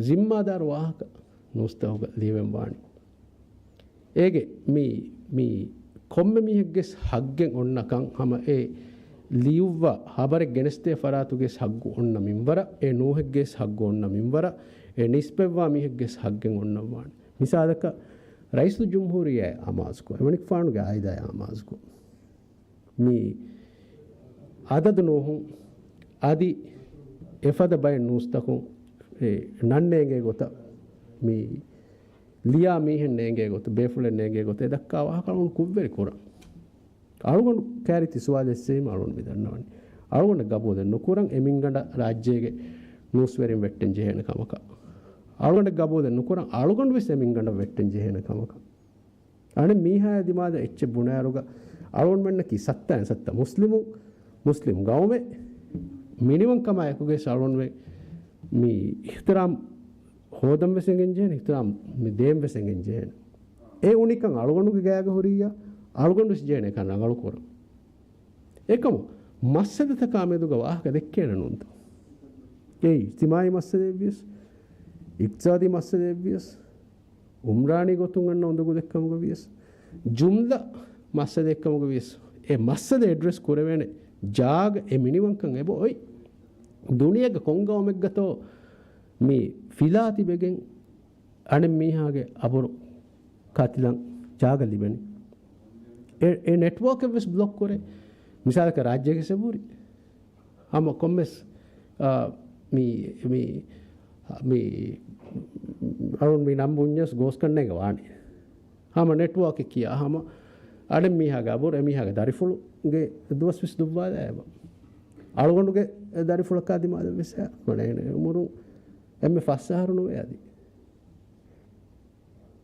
ޒިންމާދާރު ވާހަކަ ނޫސްތަކުގަ ލިޔެވެން ވާނެ. އޭގެ މި، މި ކޮންމެ މީހެއްގެ ހައްގެއް އޮންނަކަން ހަމަ އެ ލިޔުއްވާ ހަބަރެއް ގެނެސްދޭ ފަރާތުގެ ހައްގު އޮންނަ މިންވަރަށް، އެ ނޫހެއްގެ ހައްގު އޮންނަ މިންވަރަށް، އެ ނިސްބަތްވާ މީހެއްގެ ހައްގެއް އޮންނަން ވާނެ. މިސާލަކަށް، ރައީސުލްޖުމްހޫރިއްޔާ އަމާޒުކޮށް، އެމަނިކުފާނުގެ އާއިލާ އަމާޒުކޮށް، މި އަދަދު ނޫހުން އަދި އެފަދަ ބައެއް ނޫސްތަކުން އެ ނަން ނޭނގޭ ގޮތަށް، މި ލިޔާ މީހެއް ނޭނގޭ ގޮތަށް، ބޭފުޅެއް ނޭނގޭ ގޮތަށް އެ ދައްކާ ވާހަކަ އަޅުގަނޑު ކުށްވެރި ކުރަން. އަޅުގަނޑު ކައިރި ތި ސުވާލެއް އެއްސެވީމަ އަޅުގަނޑު މި ދަންނަވަނީ. އަޅުގަނޑަށް ގަބޫލެއް ނުކުރަން އެ މިންގަނޑަށް ރާއްޖޭގެ ނޫސްވެރިން ވެއްޓެން ޖެހޭނެ ކަމަކަށް. އަޅުގަނޑަށް ގަބޫލެއް ނުކުރަން އަޅުގަނޑު ވެސް އެ މިންގަނޑަށް ވެއްޓެން ޖެހޭނެ ކަމަކަށް. އަނެއް މީހާޔާ ދިމާލަށް އެއްޗެއް ބުނާއިރުގަ އަޅުގަނޑުމެންނަކީ ސައްތައިން ސައްތަ މުސްލިމު، މުސްލިމް ގައުމެއް. މިނިވަންކަމާ އެކުގައި އަޅުގަނޑުމެން މި އިޙްތިރާމް ހޯދަން ވެސް އެނގެން ޖެހޭނެ، އިޙްތިރާމް މި ދޭން ވެސް އެނގެން ޖެހޭނެ. އެ އުނިކަން އަޅުގަނޑުގެ ގާގަ ހުރިއްޔާ، އަޅުގަނޑު ވެސް ޖެހޭނެ އެކަން ރަނގަޅު ކުރަން. އެކަމު މައްސަލަތަކާ މެދުގަ ވާހަކަ ދެއްކޭނެ ނޫންތޯ؟ އެ އިޖްތިމާޢީ މައްސަލައެއްވިޔަސް، އިޤްތިޞާދީ މައްސަލައެއްވިޔަސް، އުމްރާނީ ގޮތުން އަންނަ އުނދަގޫ ދެއްކަމުގަ ވިޔަސް، ޖުމްލަ މައްސަލައެއްކަމުގަ ވިޔަސް، އެ މައްސަލަ އެޑްރެސް ކުރެވޭނެ ޖާގަ އެ މިނިވަންކަން އެބަ އޮތް. ދުނިޔޭގެ ކޮން ގައުމެއްގަތޯ މި ފިލާ ތިބެގެން އަނެއް މީހާގެ އަބުރު ކަތިލަން ޖާގަ ލިބެނީ؟ އެ، އެ ނެޓްވޯކެއް ވެސް ބްލޮކް ކުރޭ. މިސާލަކަށް ރާއްޖޭގެ ސެބޫރި ހަމަ ކޮންމެސް، އާ، މި، މި މި އަޅުން މި ނަން ބުންޏަސް ގޯސްކަންނޭގަ ވާނެ. ހަމަ ނެޓްވޯކެއް ކިޔާ، ހަމަ އަޑެއް މީހާގެ އަބުރު އެ މީހާގެ ދަރިފުޅުގެ ދުވަސް ވެސް ދުއްވާލާ އެބަ. އަޅުގަނޑުގެ ދަރިފުޅަކާ ދިމާލަށް ވެސް އެ އުމުރުން އެންމެ ފަސް އަހަރު ނުވޭ އަދި.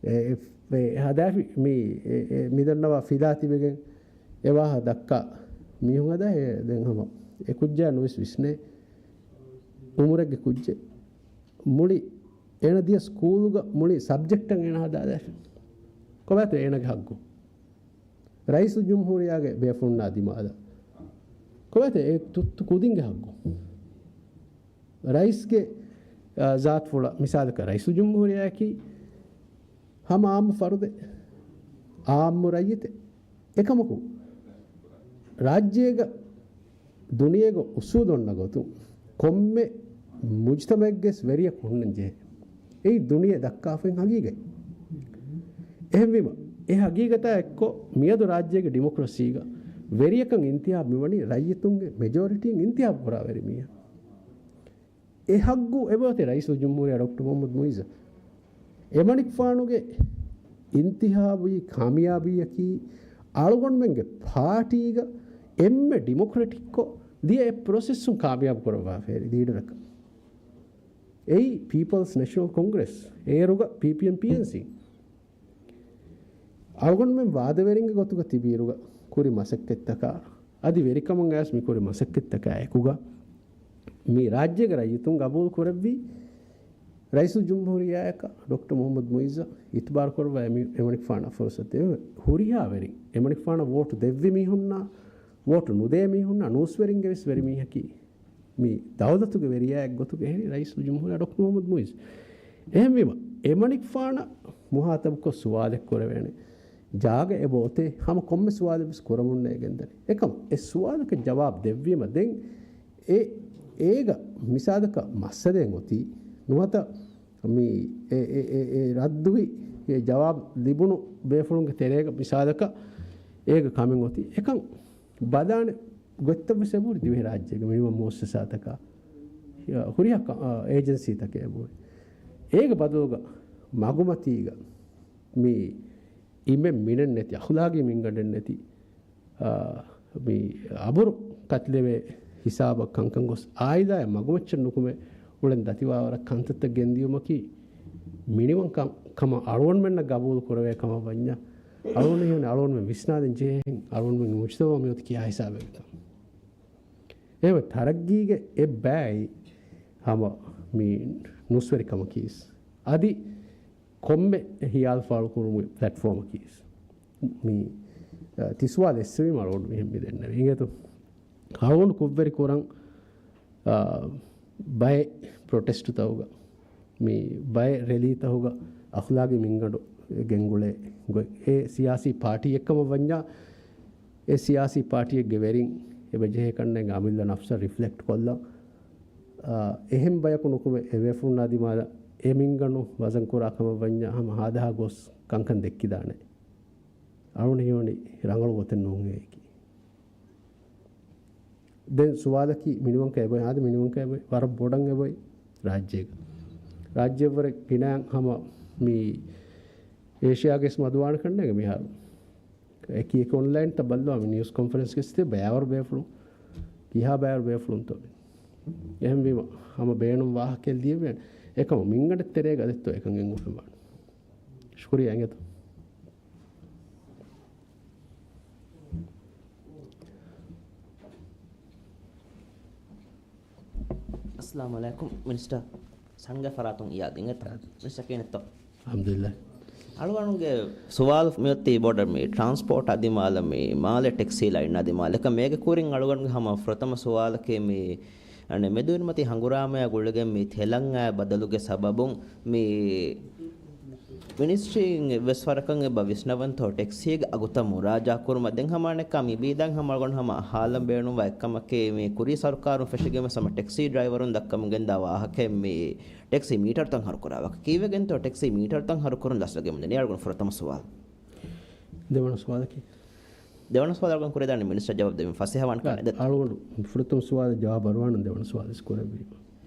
އެ، އެ، އެ ހަދާފި މި، އެ، އެ، މިދަންނަވާ ފިލާ ތިބެގެން އެ ވާހަ ދައްކާ މީހުން ހަދާ އެ ދެން ހަމަ އެ ކުއްޖާ ނުވެސް ވިސްނޭ އުމުރެއްގެ ކުއްޖެއް. މުޅި އޭނަ ދިޔަ ސްކޫލުގަ މުޅި ސަބްޖެކްޓަށް އޭނަ ހަދާލާފި. ކޮބާތޯ އޭނަގެ ހައްގު؟ ރައީސުލްޖުމްހޫރިއްޔާގެ ބޭފުޅުންނާ ދިމާލަށް ކޮބާތޯ އެ ތުއްތު ކުދިންގެ ހައްގު؟ ރައީސްގެ، އާ، ޒާތުފުޅަށް މިސާލަކަށް ރައީސުލްޖުމްހޫރިއްޔާއަކީ ހަމަ އާއްމު ފަރުދެއް، އާއްމު ރައްޔިތެއް. އެކަމަކު، ރާއްޖޭގަ ދުނިޔޭގަ އުސޫލު އޮންނަ ގޮތުން ކޮންމެ މުޖްތަމައެއްގެސް ވެރިޔަކު ހުންނަން ޖެހޭ. އެއީ ދުނިޔެ ދައްކާފައި ހަގީގަތް. އެހެންވީމަ، އެ ހަގީގަތާ އެއްކޮށް މިއަދު ރާއްޖޭގެ ޑިމޮކްރަސީގަ ވެރިޔަކަށް އިންތިހާބު މިވަނީ ރައްޔިތުންގެ މެޖޯރިޓީން އިންތިހާބު ކުރާ ވެރި މީހާ. އެ ހައްގު އެބައޮތޭ ރައީސުލްޖުމްހޫރިއްޔާ ޑޮކްޓަރ މުހައްމަދު މުއިއްޒަށް. އެމަނިކުފާނުގެ އިންތިހާބީ ކާމިޔާބީއަކީ އަޅުގަނޑުމެންގެ ޕާޓީގަ އެންމެ ޑިމޮކްރެޓިކްކޮށް ދިޔަ އެއް ޕްރޮސެސްއުން ކާމިޔާބު ކުރައްވާފައި ލީޑަރަކަށް. އެއީ ޕީޕަލްސް ނެޝަނަލް ކޮންގްރެސް، އޭރުގަ ޕީޕީއެމް ޕީއެންސީ. އަޅުގަނޑުމެން ވާދަވެރިންގެ ގޮތުގަ ތިބިއިރުގަ ކުރި މަސައްކަތްތަކާ އަދި ވެރިކަމުން އައިސް މި ކުރި މަސައްކަތްތަކާ އެކުގަ މި ރާއްޖޭގެ ރައްޔިތުން ގަބޫލު ކުރެއްވި ރައީސުލްޖުމްހޫރިއްޔާއަކަށް ޑޮކްޓަރ މުހައްމަދު މުއިއްޒަށް އިތުބާރު ކުރައްވާ އެމި-، އެމަނިކުފާނަށް ފުރުސަތު ދެވޭ. ހުރިހާ ވެރިން، އެމަނިކުފާނަށް ވޯޓު ދެއްވި މީހުންނާ، ވޯޓު ނުދޭ މީހުންނާ، ނޫސްވެރިންގެ ވެސް ވެރި މީހަކީ މި ދައުލަތުގެ ވެރިޔާއެއް ގޮތުގަ އެހެރީ ރައީސުލްޖުމްހޫރިއްޔާ ޑޮކްޓަރ މުހައްމަދު މުއިއްޒު. އެހެންވީމަ، އެމަނިކުފާނަށް މުހާތަބުކޮށް ސުވާލެއް ކުރެވޭނެ ޖާގަ އެބައޮތޭ، ހަމަ ކޮންމެ ސުވާލެއް ވެސް ކުރަމުންނޭ ގެންދަނީ. އެކަމަ އެ ސުވާލަކަށް ޖަވާބު ދެއްވީމަ ދެން އެ، އޭގަ މިސާލަކަށް މައްސަލައެއް އޮތީ ނުވަތަ މި އެ، އެ، އެ، އެ ރައްދުވި އެ ޖަވާބު ލިބުނު ބޭފުޅުންގެ ތެރޭގަ މިސާލަކަށް އޭގަ ކަމެއް އޮތީ. އެކަން ބަލާނެ ގޮތްތައް ވެސް އެބަހުރި ދިވެހިރާއްޖޭގެ މިނިވަން މުއައްސަސާތަކާ، ހުރިހާ ކަ-، އާ، އޭޖެންސީތަކެއް އެބަހުރި. އޭގެ ބަދަލުގަ މަގުމަތީގަ މި އިމެއް މިނެއް ނެތި، އަޚުލާގީ މިންގަނޑެއް ނެތި، އާ، މި އަބުރު ކަތިލެވޭ ހިސާބަށް ކަންކަން ގޮސް، އާއިލާއެއް މަގުމައްޗަށް ނުކުމެ އުޅެން ދަތިވާވަރަށް ކަންތައްތައް ގެންދިޔުމަކީ މިނިވަން ކަން، ކަމަށް އަޅުގަނޑުމެންނަށް ގަބޫލު ކުރެވޭ ކަމަށް ވަންޏާ، އަޅުގަނޑު ހީވަނީ އަޅުގަނޑުމެން ވިސްނާލަން ޖެހޭހެން އަޅުގަނޑުމެންގެ މުޖްތަމަޢު މިއޮތީ ކިހާ ހިސާބެއްގެތޯ. އެހެންވެ، ތަރައްގީގެ އެއްބައި ހަމަ މި ނުސްވެރިކަމަކީސް އަދި ކޮންމެ ހިޔާލު ފާޅުކުރުމުގެ ޕްލެޓްފޯމަކީސް. މި، އަ، ތި ސުވާލު އެއްސެވީމަ އަޅުގަނޑު މިހެން މި ދެންނެވި. އިނގޭތޯ؟ އަޅުގަނޑު ކުށްވެރި ކުރަން، އާ، ބައެއް ޕްރޮޓެސްޓުތަކުގަ، މި ބައެއް ރެލީތަކުގަ އަޚުލާގީ މިންގަނޑު ގެންގުޅޭ ގޮތް. އެ ސިޔާސީ ޕާޓީއެއްކަމަށް ވަންޏާ، އެ ސިޔާސީ ޕާޓީއެއްގެ ވެރިން އެބަ ޖެހޭ ކަންނޭނގެ އަމިއްލަ ނަފްސަށް ރިފްލެކްޓް ކޮށްލަން، އާ، އެހެން ބަޔަކު ނުކުމެ، އެ ބޭފުޅުންނާ ދިމާލަށް އެ މިންގަނޑު ވަޒަން ކުރާ ކަމަށް ވަންޏާ، ހަމަ ހާދަހާ ގޮސް ކަންކަން ދެއްކިދާނެ. އަޅުގަނޑު ހީވަނީ ރަނގަޅު ގޮތެއް ނޫން އެއީކީ. ދެން ސުވާލަކީ މިނިވަންކަ އެބައޮތް، އާދެ މިނިވަންކަ އެބައޮތް، ވަރަށް ބޮޑަށް އެބައޮތް ރާއްޖޭގަ. ރާއްޖެއަށްވުރެ ގިނައިން ހަމަ މި އޭޝިޔާގެސް މަދުވާނެ ކަންނޭނގެ މިހާރު. އެކި އެކި އޮންލައިންތައް ބައްލަވާ މި ނިއުސް ކޮންފަރެންސްގެ ސިޓީ ބައިވަރު ބޭފުޅުން، ކިހާ ބައިވަރު ބޭފުޅުންތޯ މި. އެހެންވީމަ، ހަމަ ބޭނުން ވާހަކައެއް ލިޔެވޭނެ. އެކަމަކު މިންގަނޑެއް ތެރޭގަ އަދެއްތޯ އެކަން ގެންގުޅެން ވާނެ. ޝުކުރިއްޔާ އިނގޭތޯ. އައްސަލާމު ޢަލައިކުމް މިނިސްޓަރ. ސަންގެ ފަރާތުން އިޔާދު އިނގޭތޯ؟ މިނިސްޓަރ ކިހިނެއްތޯ؟ އަލްޙަމްދުލިއްލާހް. އަޅުގަނޑުގެ ސުވާލު މިއޮތީ ބޮޑަށް މި ޓްރާންސްޕޯޓް އަދި މާލެ މި މާލެ ޓެކްސީ ލައިން އަދި މާލެ. އެކަމަ އޭގެ ކުރިން އަޅުގަނޑުގެ ހަމަ ފުރަތަމަ ސުވާލަކީ މި އަނެއް މެދުއިރުމަތީ ހަނގުރާމަޔާ ގުޅިގެން މި ތެލަން އައި ބަދަލުގެ ސަބަބުން މި މިނިސްޓްރީން އެއްވެސް ވަރަކަށް އެބަ ވިސްނަވަންތޯ ޓެކްސީގެ އަގުތައް މުރާޖާ ކުރުމަށް؟ ދެން ހަމައަނެއްކާ މި ބީދަން ހަމަ އަޅުގަނޑު ހަމަ އަހާލަން ބޭނުންވާ އެއްކަމަކީ މި ކުރީ ސަރުކާރުން ފެށިގެން ވެސް ހަމަ ޓެކްސީ ޑްރައިވަރުން ދައްކަމުން ގެންދާ ވާހަކައެއް މި ޓެކްސީ މީޓަރުތައް ހަރުކުރާ ވާހަކަ. ކީއްވެގެންތޯ ޓެކްސީ މީޓަރުތައް ހަރުކުރުން ލަސްވެގެން މިދަނީ އަޅުގަނޑު ފުރަތަމަ ސުވާލު. ދެވަނަ ސުވާލަކީ؟ ދެވަނަ ސުވާލަށް ކުރެދާނެ މިނިސްޓަރ ޖަވާބު ދެމި ފަސޭހަވާން ކަން އެދެ. އަޅުގަނޑު ފުރަތަމަ ސުވާލަށް ޖަވާބު އަރުވާނަން ދެވަނަ ސުވާލަށް ކުރެއްވީ.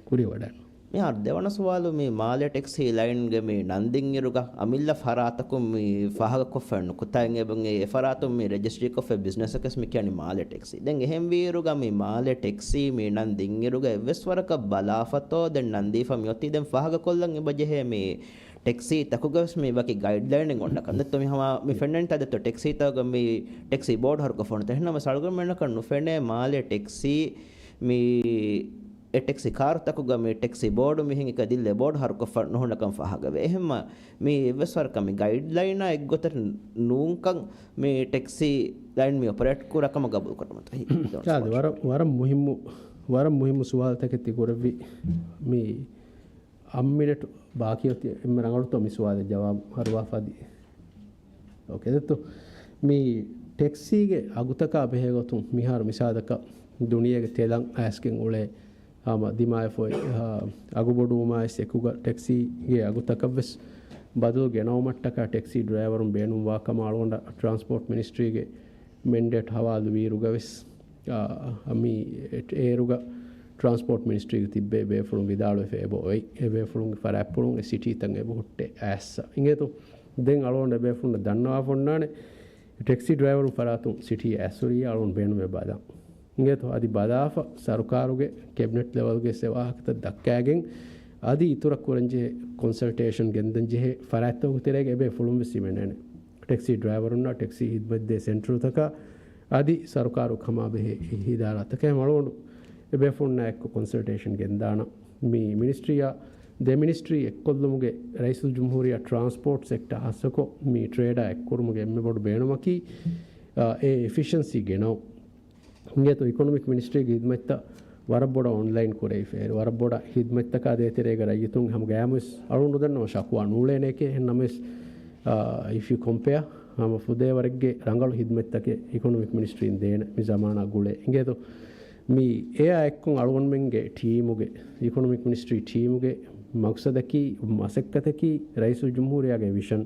ކުރިޔަށް ވަޑާން. މިހާރު ދެވަނަ ސުވާލު، މި މާލެ ޓެކްސީ ލައިންގެ މި ނަން ދިން އިރުގަ އަމިއްލަ ފަރާތަކުން މި ފާހަގަކޮށްފައި ނުކުތާއިން އެބަ އެ ފަރާތުން މި ރެޖިސްޓްރީކޮށްފައި ބިޒްނަސަކަސް މި ކިޔަނީ މާލެ ޓެކްސީ. ދެން އެހެން ވީއިރުގަ މި މާލެ ޓެކްސީ މި ނަން ދިން އިރުގަ އެއްވެސް ވަރަކަށް ބަލާފަތޯ ދެން ނަން ދީފަ މިއޮތީ ދެން ފާހަގަކޮށްލަން އެބަ ޖެހޭ މި ޓެކްސީ ތަކުގަވެސް މި ވަކި ގައިޑްލައިނެއް އޮންނަކަން. ދެއްތޯ މި ހަމަ މި ފެންނަނީ ތާ ދެއްތޯ ޓެކްސީ ތަކުގަ މި ޓެކްސީ ބޯޑް ހަރުކޮށްފަ ނުތަ. އެހެންނަމަވެސް އަޅުގަނޑުމެންނަކަށް ނުފެނޭ މާލެ ޓެކްސީ މި އެ ޓެކްސީ ކާރު ތަކުގަ މި ޓެކްސީ ބޯޑު މިހެން އެކަ ދިއްލޭ ބޯޑް ހަރުކޮށްފަ ނުހުންނަކަން ފާހަގަވޭ. އެހެންމަ މި އެއްވެސް ވަރަކަށް މި ގައިޑްލައިނާ އެއްގޮތަށް ނޫންކަން މި ޓެކްސީ ލައިން މި އޮޕަރޭޓް ކުރާ ކަމަށް ގަބޫލު ކުރަމުން. ވަރަށް، ވަރަށް މުހިއްމު، ވަރަށް މުހިއްމު ސުވާލުތަކެއް ތި ކުރެއްވި. މި އަށް މިނެޓު ބާކީ އޮތީ އެންމެ ރަނގަޅުތޯ މި ސުވާލަށް ޖަވާބު ހަރުވާފަ އަދި؟ އޯކޭ ދެއްތޯ. މި ޓެކްސީގެ އަގުތަކާ ބެހޭ ގޮތުން މިހާރު މިސާލަކަށް ދުނިޔޭގެ ތެލަށް އައިސްގެން އުޅޭ ހަމަ ދިމާވެފަ އޮތް، އާ، އަގުބޮޑުވުމާއި އެކުގަ ޓެކްސީގެ އަގުތަކަށްވެސް ބަދަލު ގެނައުމަށްޓަކާ ޓެކްސީ ޑްރައިވަރުން ބޭނުންވާ ކަމަށް އަޅުގަނޑަށް ޓްރާންސްޕޯޓް މިނިސްޓްރީގެ މެންޑޭޓް ހަވާލުވިއިރުގަވެސް، އާ، މި އޭރުގަ ޓްރާންސްޕޯޓް މިނިސްޓްރީގަ ތިއްބޭ ބޭފުޅުން ވިދާޅުވެފަ އެބަ އޮތް އެ ބޭފުޅުންގެ ފަރާތްޕުޅުން އެ ސިޓީތައް އެބަ ހުއްޓޭ އައިއްސަ. އިނގޭތޯ؟ ދެން އަޅުގަނޑު އެ ބޭފުޅުންނަށް ދަންނަވާފަ އޮންނާނެ ޓެކްސީ ޑްރައިވަރުން ފަރާތުން ސިޓީ އައިސްހުރިއްޔާ އަޅުގަނޑު ބޭނުމޭ ބަލަން. އިނގޭތޯ؟ އަދި ބަލާފަ ސަރުކާރުގެ ކެބިނެޓް ލެވަލްގެ އެ ވާހަކަތައް ދައްކާގެން އަދި އިތުރަށް ކުރަންޖެހޭ ކޮންސަލްޓޭޝަން ގެންދަންޖެހޭ ފަރާތްތަކުގެ ތެރޭގަ އެބޭފުޅުން ވެސް ހިމެނޭނެ. ޓެކްސީ ޑްރައިވަރުންނާ ޓެކްސީ ހިދްމަތްދޭ ސެންޓަރުތަކާ އަދި ސަރުކާރު ކަމާބެހޭ އި-، އިދާރާތަކަށް އަޅުގަނޑު އެބޭފުޅުންނާ އެއްކޮށް ކޮންސަލްޓޭޝަން ގެންދާނަން. މި މިނިސްޓްރީއާ ދެ މިނިސްޓްރީ އެއްކޮށްލުމުގެ ރައީސުލްޖުމްހޫރިއްޔާ ޓްރާންސްޕޯޓް ސެކްޓަ ހާއްސަކޮށް މި ޓްރޭޑާ އެއްކުރުމުގެ އެންމެ ބޮޑު ބޭނުމަކީ، އާ، އެ އެފިޝަންސީ ގެނައު. އިނގޭތޯ އިކޮނޮމިކް މިނިސްޓްރީގެ ހިދްމަތްތައް ވަރަށް ބޮޑަށް އޮންލައިން ކުރެވިފައި، ވަރަށް ބޮޑަށް ހިދްމަތްތަކާ ދޭތެރޭގަ ރައްޔިތުން ހަމަ ގަޔާމުވެސް އަޅުގަނޑު ދަންނަވަން ޝަކުވާ ނޫޅޭނެކޭ. އެހެން ނަމަވެސް، އާ، އިފް ޔޫ ކޮމްޕެއާ ހަމަ ފުދޭ ވަރެއްގެ ރަނގަޅު ހިދްމަތްތަކެއް އިކޮނޮމިކް މިނިސްޓްރީން ދޭނެ މި ޒަމާނާ ގުޅޭ. އިނގޭތޯ މި އެއާ އެއްކޮށް އަޅުގަނޑުމެންގެ ޓީމުގެ، އިކޮނޮމިކް މިނިސްޓްރީ ޓީމުގެ މަގްސަދަކީ، މަސައްކަތަކީ ރައީސުލްޖުމްހޫރިއްޔާގެ ވިޝަން